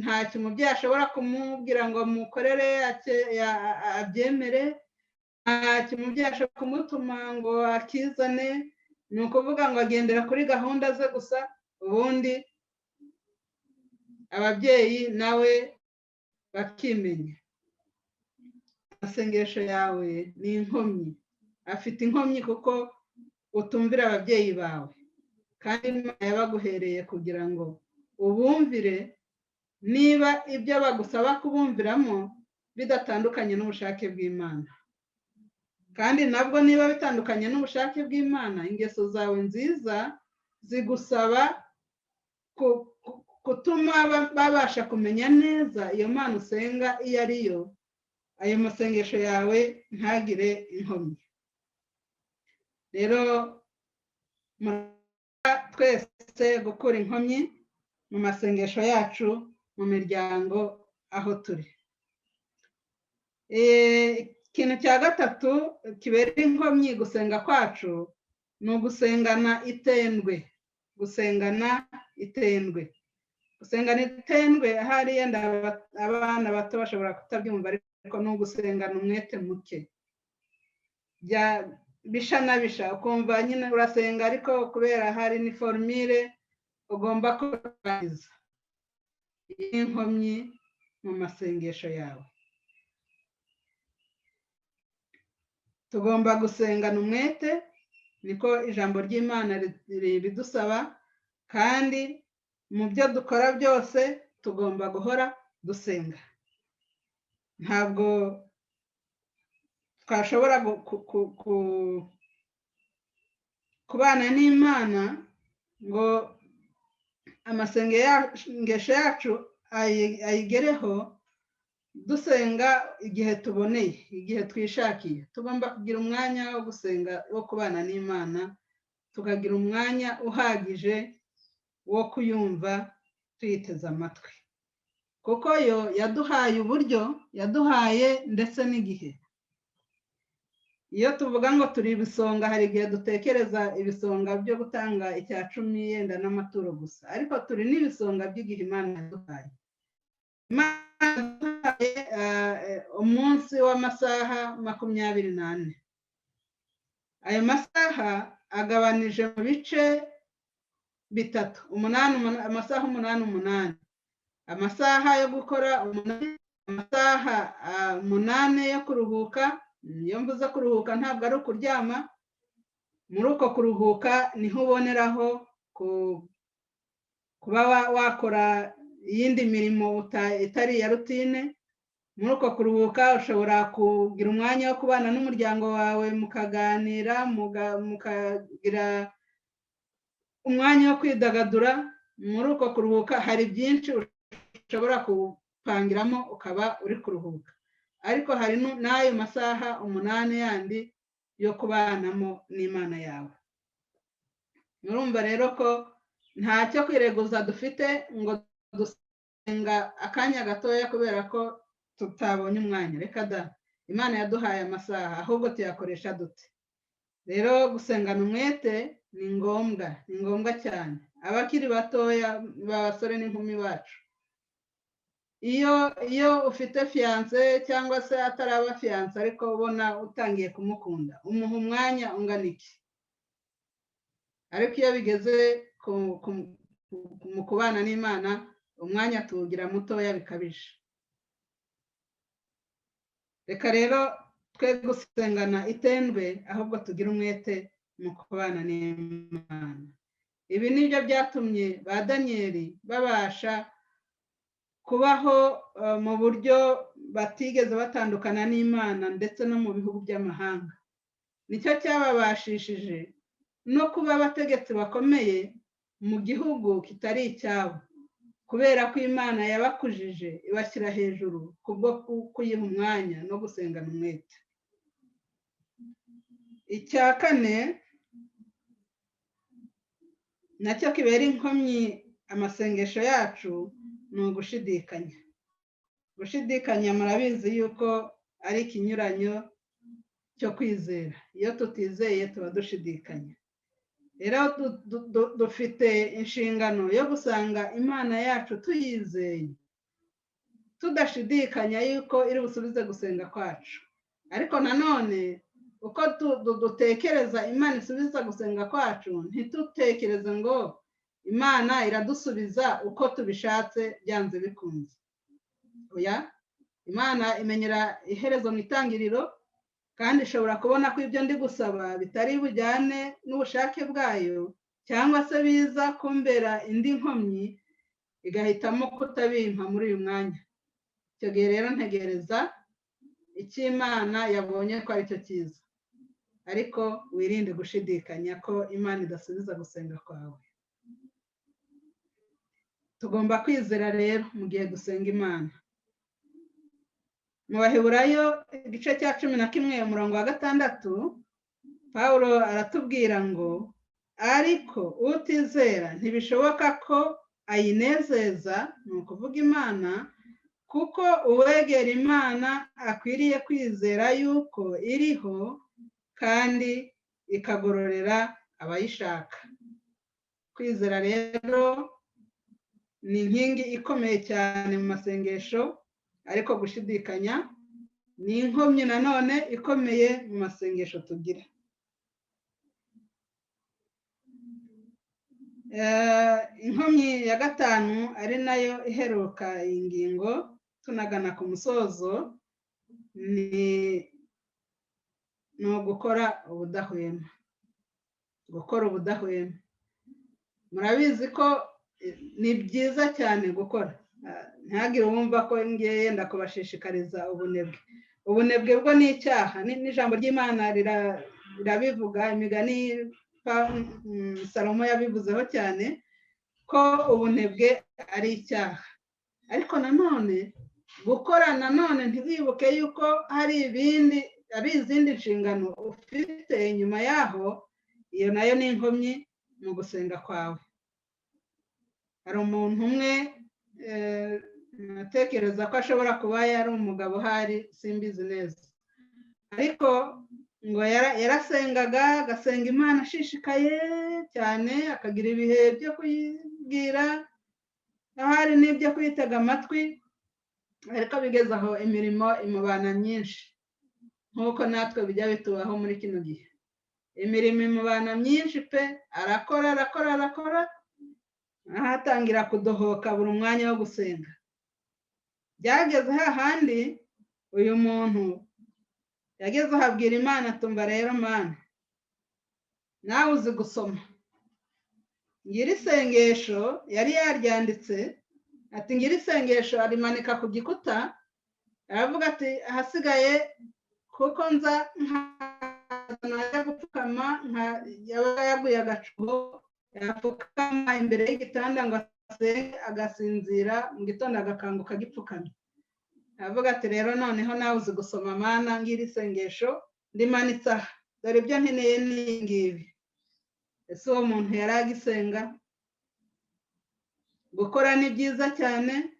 Ntacyo umubyeyi ashobora kumubwira ngo amukorere abyemere, ntacyo umubyeyi ashobora kumutuma ngo akizane, ni ukuvuga ngo agendera kuri gahunda ze gusa, ubundi ababyeyi nawe bakimenya. Amasengesho yawe ni inkomyi, afite inkomyi kuko utumvira ababyeyi bawe, kandi Imana yabaguhereye kugira ngo ubumvire. Niba ibyo bagusaba kubumviramo bidatandukanye n'ubushake bw'Imana, kandi nabwo niba bitandukanye n'ubushake bw'Imana, ingeso zawe nziza zigusaba gutuma babasha kumenya neza iyo Mana usenga iyo ari yo, ayo masengesho yawe ntagire inkomyi. Rero twese gukura inkomyi mu masengesho yacu, mu miryango aho turi. Ikintu cya gatatu kibera inkomyi gusenga kwacu ni ugusengana itendwe. Gusengana itendwe, gusengana itendwe, ahari yenda abana bato bashobora kutabyumva, ariko ni ugusengana umwete muke, bisha na bisha, ukumva nyine urasenga ariko kubera hari ni formule ugomba kurangiza. Inkomyi mu masengesho yawe, tugomba gusengana umwete, niko ijambo ry'Imana ribidusaba, kandi mu byo dukora byose tugomba guhora dusenga. Ntabwo twashobora kubana n'Imana ngo amasengesho yacu ayigereho dusenga igihe tuboneye, igihe twishakiye. Tugomba kugira umwanya wo gusenga, wo kubana n'Imana, tukagira umwanya uhagije wo kuyumva tuyiteze amatwi, kuko yo yaduhaye uburyo, yaduhaye ndetse n'igihe. Iyo tuvuga ngo turi ibisonga, hari igihe dutekereza ibisonga byo gutanga icya cumi yenda n'amaturo gusa, ariko turi n'ibisonga by'igihe Imana yaduhaye. Imana yaduhaye umunsi w'amasaha 24. Ayo masaha agabanije mu bice bitatu, umunani, amasaha 8 8, amasaha yo gukora 8, amasaha 8 yo kuruhuka. Iyo mvuze kuruhuka ntabwo ari ukuryama, muri uko kuruhuka niho uboneraho kuba wakora iyindi mirimo itari iya rutine. Muri uko kuruhuka ushobora kugira umwanya wo kubana n'umuryango wawe, mukaganira, mukagira umwanya wo kwidagadura. Muri uko kuruhuka hari byinshi ushobora gupangiramo ukaba uri kuruhuka. Ariko hari n'ayo masaha 8 yandi yo kubanamo n'Imana yawe. Murumva rero ko ntacyo kwireguza dufite ngo dusenga akanya gatoya kubera ko tutabonye umwanya. Reka da, Imana yaduhaye amasaha, ahubwo tuyakoresha dute? Rero gusengana umwete ni ngombwa, ni ngombwa cyane. Abakiri batoya b'abasore n'inkumi bacu, iyo ufite fiyanse cyangwa se ataraba fiyanse ariko ubona utangiye kumukunda, umuha umwanya ungana iki? Ariko iyo bigeze mu kubana n'Imana, umwanya tuwugira mutoya bikabije. Reka rero twe gusengana itendwe, ahubwo tugire umwete mu kubana n'Imana. Ibi nibyo byatumye ba Daniyeli babasha kubaho mu buryo batigeze batandukana n'Imana ndetse no mu bihugu by'amahanga. Nicyo cyababashishije no kuba abategetsi bakomeye mu gihugu kitari icyabo, kubera ko Imana yabakujije ibashyira hejuru kubwo kuyiha umwanya no gusengana umwete. Icya kane nacyo kibera inkomyi amasengesho yacu ni ugushidikanya. Gushidikanya murabizi yuko ari ikinyuranyo cyo kwizera. Iyo tutizeye tuba dushidikanya. Rero dufite inshingano yo gusanga Imana yacu tuyizeye, tudashidikanya yuko iri busubize gusenga kwacu. Ariko nanone uko dutekereza Imana isubiza gusenga kwacu, ntitutekereze ngo Imana iradusubiza uko tubishatse byanze bikunze. Oya, Imana imenyera iherezo mu itangiriro, kandi ishobora kubona ko ibyo ndi gusaba bitari bujyane n'ubushake bwayo, cyangwa se biza kumbera indi nkomyi, igahitamo kutabimpa muri uyu mwanya. Icyo gihe rero ntegereza icyo Imana yabonye ko aricyo cyiza. Ariko wirinde gushidikanya ko Imana idasubiza gusenga kwawe. Tugomba kwizera rero mu gihe dusenga Imana. Mu Baheburayo igice cya 11 umurongo wa 6, Pawulo aratubwira ngo ariko utizera ntibishoboka ko ayinezeza, ni ukuvuga Imana, kuko uwegera Imana akwiriye kwizera yuko iriho kandi ikagororera abayishaka. Kwizera rero ni inkingi ikomeye cyane mu masengesho, ariko gushidikanya ni inkomyi nanone ikomeye mu masengesho tugira. Inkomyi ya 5 ari nayo iheruka iyi ngingo tunagana ku musozo, ni ugukora ubudahwema. Gukora ubudahwema, murabizi ko ni byiza cyane gukora. Ntihagire uwumva ko ngiye yenda kubashishikariza ubunebwe. Ubunebwe bwo ni icyaha, n'ijambo ry'Imana rirabivuga. Imigani Salomo yabivuzeho cyane ko ubunebwe ari icyaha. Ariko nanone gukora nanone ntiwibuke yuko hari ibindi, ari izindi nshingano ufite inyuma yaho, iyo nayo ni inkomyi mu gusenga kwawe. Hari umuntu umwe natekereza ko ashobora kuba yari umugabo uhari, simbizi neza, ariko ngo yarasengaga, agasenga Imana ashishikaye cyane, akagira ibihe byo kuyibwira, ahari n'ibyo kuyitega amatwi, ariko bigeze aho imirimo imubana myinshi, nk'uko natwe bijya bitubaho muri kino gihe. Imirimo imubana myinshi pe, arakora arakora arakora, ahatangira kudohoka buri mwanya wo gusenga. Byageze hahandi uyu muntu yageze ahabwira Imana, tumva rero Mana, nawe uzi gusoma. Ngira isengesho yari yaryanditse, ati ngira isengesho, arimanika ku gikuta, aravuga ati ahasigaye kuko nza nkajya gupfukama, yaba yaguye agacuho, yapfukama imbere y'igitanda ngo asenge, agasinzira, mu gitondo agakanguka agipfukamye. Aravuga ati rero noneho nawe uzi gusoma Mana, ngira isengesho ndimanitse aha, dore ibyo nkeneye ni ngibi. Ese uwo muntu yari agisenga? Gukora ni byiza cyane,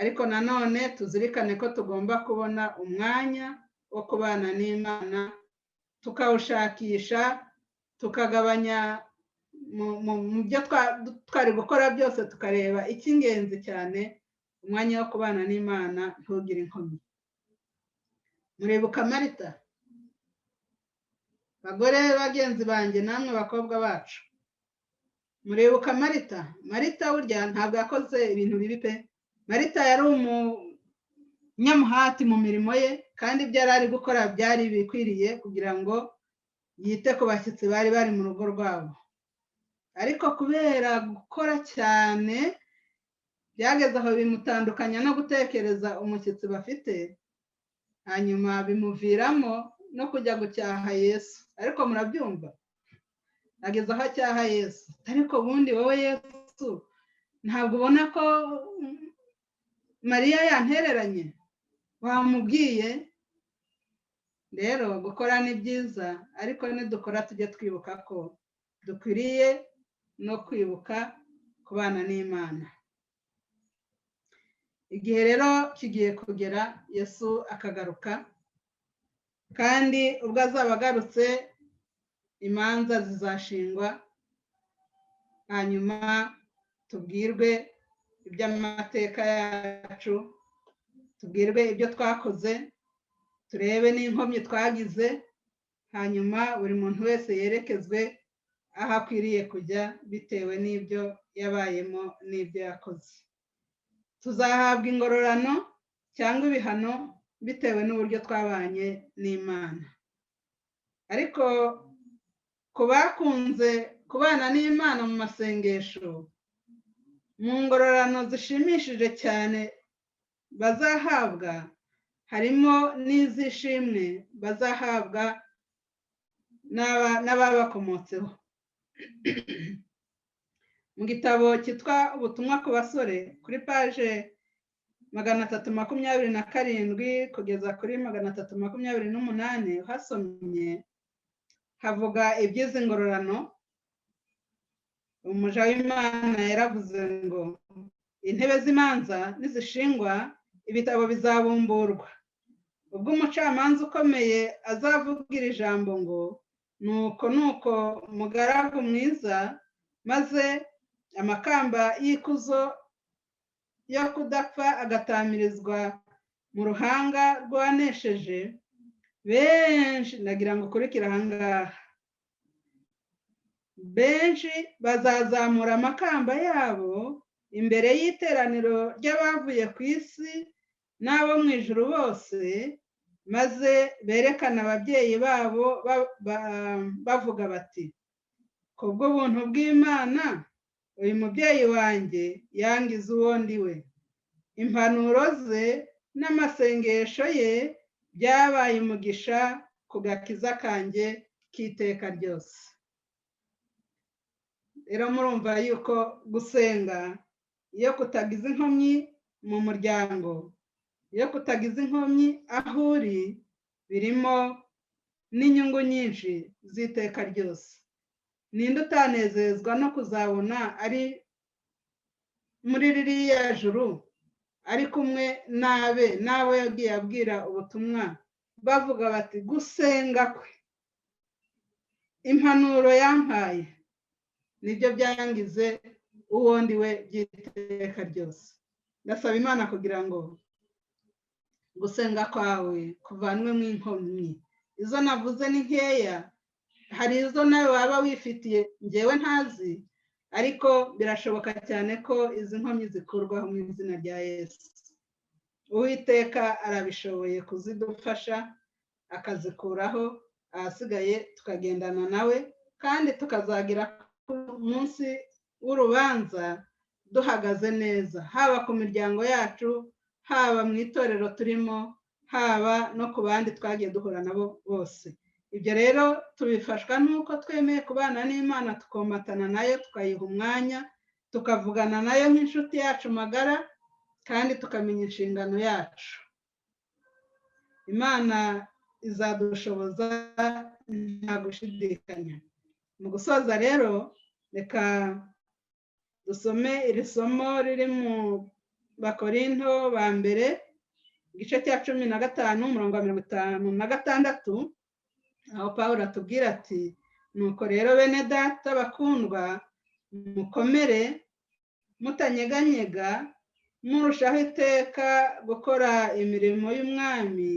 ariko nanone tuzirikane ko tugomba kubona umwanya wo kubana n'Imana, tukawushakisha, tukagabanya mu byo twari gukora byose, tukareba icy'ingenzi cyane. Umwanya wo kubana n'Imana ntugire inkomyi. Muribuka Marita? Bagore bagenzi banjye namwe bakobwa bacu, muribuka Marita? Marita burya ntabwo yakoze ibintu bibi pe. Marita yari umunyamuhati mu mirimo ye, kandi ibyo yari ari gukora byari bikwiriye kugira ngo yite ku bashyitsi bari bari mu rugo rwabo. Ariko kubera gukora cyane byageze aho bimutandukanya no gutekereza umushyitsi bafite, hanyuma bimuviramo no kujya gucyaha Yesu. Ariko murabyumva, ageze aho acyaha Yesu. Ariko ubundi wowe Yesu, ntabwo ubona ko Mariya yantereranye? Wamubwiye? Rero gukora ni byiza, ariko nidukora tujye twibuka ko dukwiriye no kwibuka kubana n'Imana. Igihe rero kigiye kugera Yesu akagaruka, kandi ubwo azaba agarutse imanza zizashingwa, hanyuma tubwirwe iby'amateka yacu, tubwirwe ibyo twakoze, turebe n'inkomyi twagize, hanyuma buri muntu wese yerekezwe aho akwiriye kujya bitewe n'ibyo yabayemo n'ibyo yakoze. Tuzahabwa ingororano cyangwa ibihano bitewe n'uburyo twabanye n'Imana. Ariko ku bakunze kubana n'Imana mu masengesho, mu ngororano zishimishije cyane bazahabwa harimo n'izishimwe bazahabwa n'ababakomotseho. Mu gitabo cyitwa Ubutumwa ku basore, kuri paje 327 kugeza kuri 328 uhasomye, havuga iby'izi ngororano. Umuja w'Imana yaravuze ngo intebe z'imanza nizishingwa, ibitabo bizabumburwa. Ubwo umucamanza ukomeye azavugira ijambo ngo nuko nuko mugaragu mwiza, maze amakamba y'ikuzo yo kudapfa agatamirizwa mu ruhanga rw'uwanesheje benshi. Ndagira ngo ukurikire ahangaha. Benshi bazazamura amakamba yabo imbere y'iteraniro ry'abavuye ku isi n'abo mu ijuru bose, maze berekana ababyeyi babo bavuga bati kubw'ubuntu bw'Imana uyu mubyeyi wanjye yangize uwo ndi we. Impanuro ze n'amasengesho ye byabaye umugisha ku gakiza kanjye k'iteka ryose. Rero murumva yuko gusenga iyo kutagize inkomyi mu muryango, iyo kutagize inkomyi aho uri, birimo n'inyungu nyinshi z'iteka ryose. Ninde utanezezwa no kuzabona ari muri ririya juru, ari kumwe n'abe n'abo yagiye abwira ubutumwa, bavuga bati gusenga kwe, impanuro yampaye nibyo byangize uwo ndi we by'iteka ryose. Ndasaba Imana kugira ngo gusenga kwawe kuvanwe mu inkomyi. Izo navuze ni nkeya, hari izo nawe waba wifitiye njyewe ntazi, ariko birashoboka cyane ko izi nkomyi zikurwaho mu izina rya Yesu. Uwiteka arabishoboye kuzidufasha akazikuraho, ahasigaye tukagendana nawe, kandi tukazagira ku munsi w'urubanza duhagaze neza, haba ku miryango yacu, haba mu itorero turimo, haba no ku bandi twagiye duhura nabo bose. Ibyo rero tubifashwa n'uko twemeye kubana n'Imana, tukomatana nayo, tukayiha umwanya, tukavugana nayo nk'inshuti yacu magara, kandi tukamenya inshingano yacu. Imana izadushoboza nta gushidikanya. Mu gusoza rero reka dusome iri somo riri mu Bakorinto ba mbere igice cya 15 umurongo wa 56, aho Pawulo atubwira ati nuko rero bene data bakundwa, mukomere mutanyeganyega, murushaho iteka gukora imirimo y'Umwami,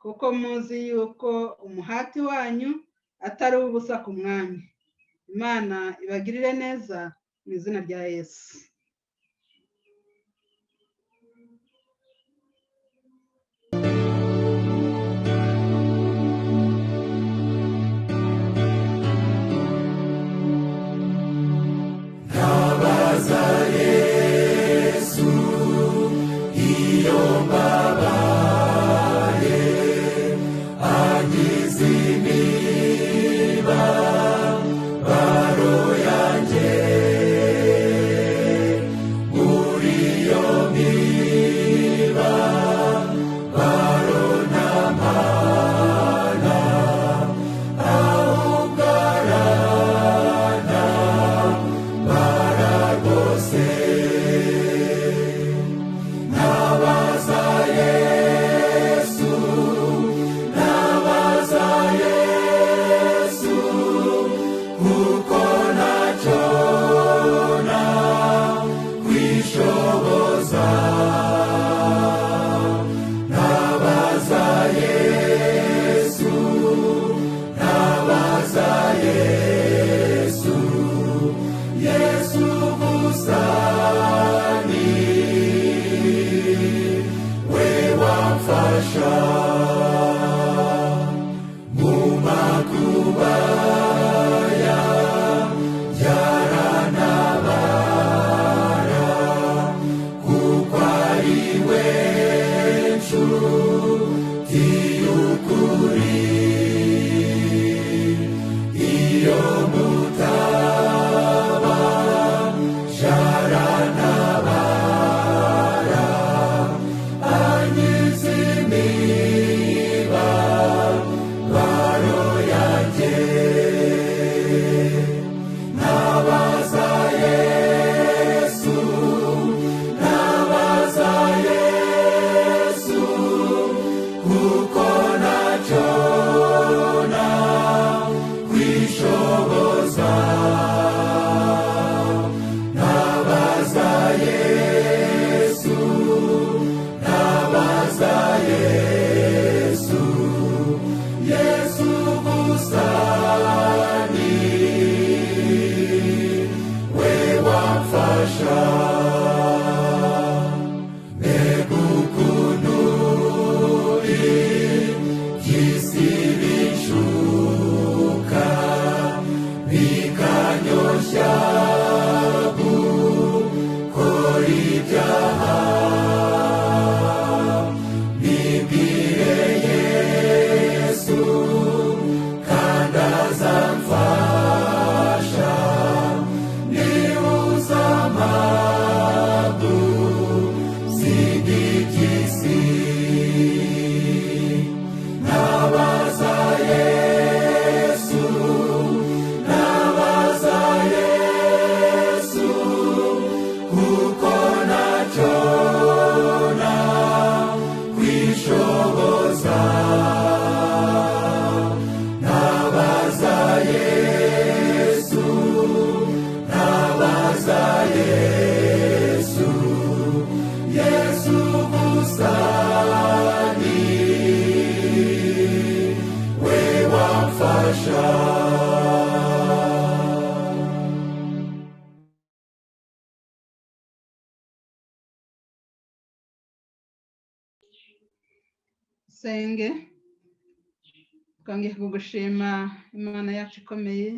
kuko muzi yuko umuhati wanyu atari ubusa ku Mwami. Imana ibagirire neza mu izina rya Yesu. Ntabaza Yesu iyo mbabaye, ankiza imibabaro yanjye. Muri iyo mibabaro ntamana, ahubwo arantabara rwose. Ntabaza Yesu, ntabaza Yesu, kuko ntacyo nakwishoboza. Ntabaza Yesu, ntabaza Yesu, Yesu gusa ni we wamfasha. Mu makuba yarantabara, kuko ari we nshuti y'ukuri. Iyo mutaba jarantabara, ankiza imibabaro yanjye. Ntabaza Yesu, ntabaza Yesu, kuko ntacyo nakwishoboza. Ntabaza Yesu, ntabaza Yesu, Yesu gusa ni we wamfasha. Mbega ukuntu iby'isi binshuka, bikanyoshya gukora ibyaha. Nibwire Yesu kandi azamfasha, niwe uzampa gusiga iby'isi. Ntabaza Yesu, ntabaza Yesu, kuko ntacyo nakwishoboza. Ntabaza Yesu, ntabaza Yesu, Yesu gusa ni we wamfasha. Senge twongeye kugushima Imana yacu ikomeye,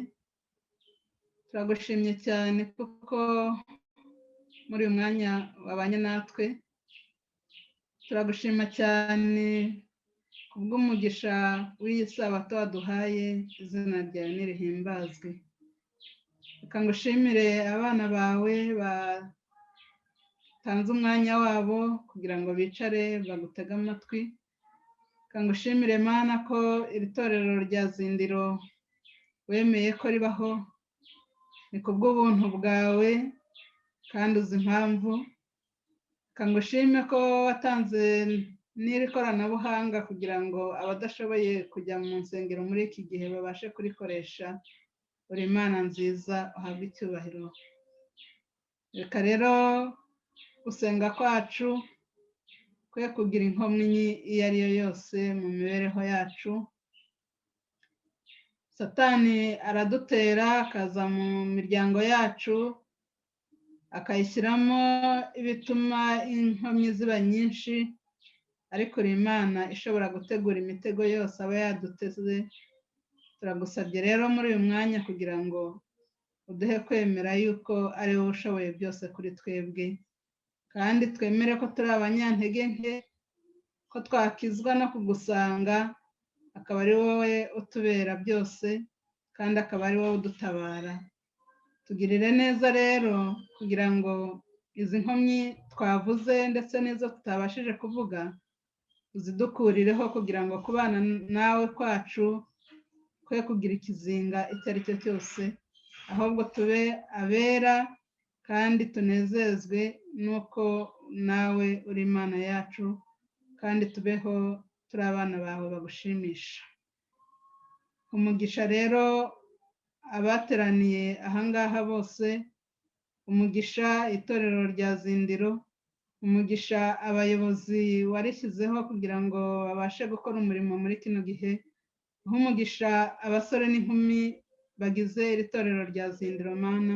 turagushimye cyane kuko muri uyu mwanya wabanye natwe. Turagushima cyane kubw'umugisha w'iyi sabato waduhaye, izina ryawe nirihimbazwe. Reka ngushimire abana bawe batanze umwanya wabo kugira ngo bicare bagutege amatwi. Kangushimire Mana ko iri torero rya Zindiro wemeye ko ribaho, ni kubw'ubuntu bwawe kandi uzi impamvu. Kangushime ko watanze n'iri koranabuhanga kugira ngo abadashoboye kujya mu nsengero muri iki gihe babashe kurikoresha. Uri Imana nziza, uhabwe icyubahiro. Reka rero gusenga kwacu kwe kugira inkomyi iyo ari yo yose mu mibereho yacu. Satani aradutera akaza mu miryango yacu akayishyiramo ibituma inkomyi ziba nyinshi, ariko uri Imana ishobora gutegura imitego yose aba yaduteze. Turagusabye rero muri uyu mwanya kugira ngo uduhe kwemera yuko ari wowe ushoboye byose kuri twebwe, kandi twemere ko turi abanyantege nke, ko twakizwa no kugusanga, akaba ari wowe utubera byose kandi akaba ari wowe udutabara. Tugirire neza rero kugira ngo izi nkomyi twavuze ndetse n'izo tutabashije kuvuga uzidukurireho, kugira ngo kubana nawe kwacu kwe kugira ikizinga icyo ari cyo cyose, ahubwo tube abera kandi tunezezwe n'uko nawe uri Imana yacu, kandi tubeho turi abana bawe bagushimisha. Umugisha rero abateraniye ahangaha bose, umugisha itorero rya Zindiro, umugisha abayobozi warishyizeho kugira ngo babashe gukora umurimo muri kino gihe, umugisha abasore n'inkumi bagize iri torero rya Zindiro Mana.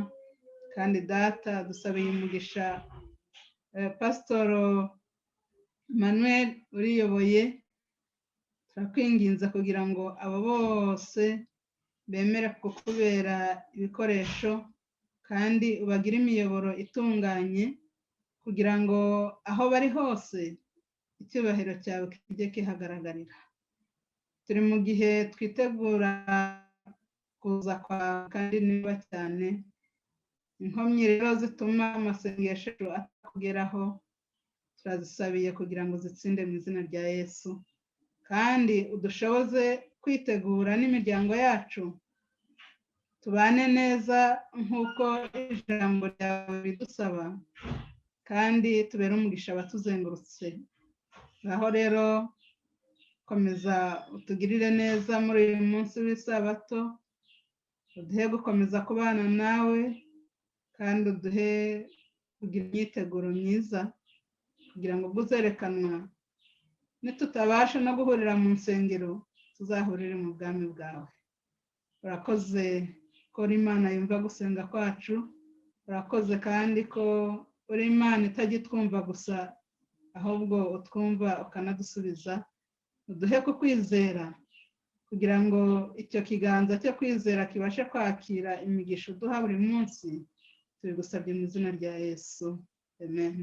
Kandi Data dusabiye umugisha Pasitoro Emmanuel uriyoboye, turakwinginze kugira ngo abo bose bemere kukubera ibikoresho kandi ubagire imiyoboro itunganye, kugira ngo aho bari hose icyubahiro cyawe kijye kihagaragarira. Turi mu gihe twitegura kuza kwawe kandi niba cyane, inkomyi rero zituma amasengesho atakugeraho turazisabiye kugira ngo zitsinde mu izina rya Yesu, kandi udushoboze kwitegura n'imiryango yacu tubane neza nk'uko ijambo ryawe ridusaba, kandi tubere umugisha abatuzengurutse. Aho rero komeza utugirire neza muri uyu munsi w'isabato, uduhe gukomeza kubana nawe, kandi uduhe kugira imyiteguro myiza kugira ngo ubwo uzerekanwa nitutabasha no guhurira mu nsengero tuzahurire mu bwami bwawe. Urakoze ko uri Imana yumva gusenga kwacu, urakoze kandi ko uri Imana itajya itwumva gusa, ahubwo utwumva ukanadusubiza. Uduhe kukwizera kugira ngo icyo kiganza cyo kwizera kibashe kwakira imigisha uduha buri munsi. Tubigusabye mu izina rya Yesu, amen.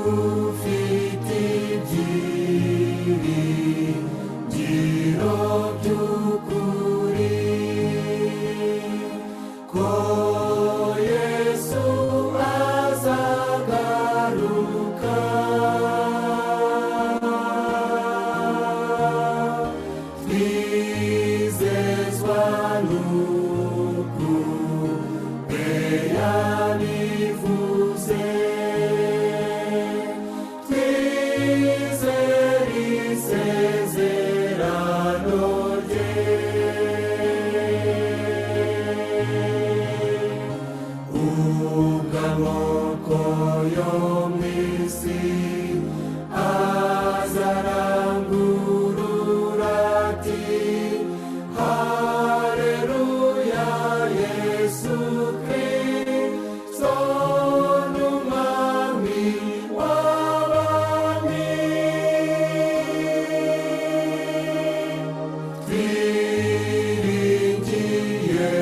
Dufite ibyiringiro by'ukuri ko Yesu azagaruka, twizezwa n'uko yabivuze, twizere isezerano rye. Ubwo amoko yo mu isi azarangurura ati Haleluya, Yesu Kristo ni Umwami w'abami. Twiringiye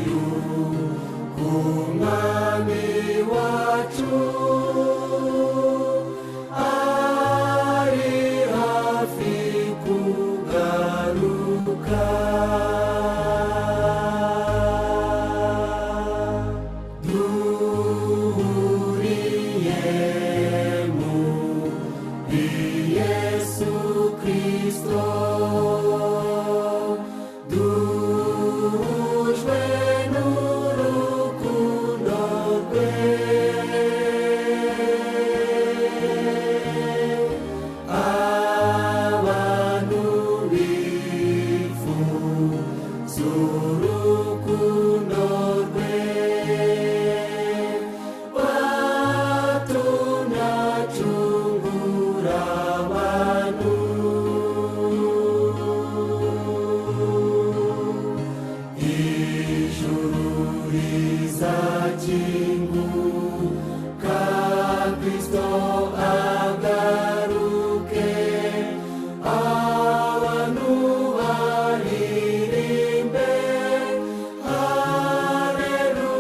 yuko Umwami wacu Kristo agaruke, abantu baririmbe haleluya.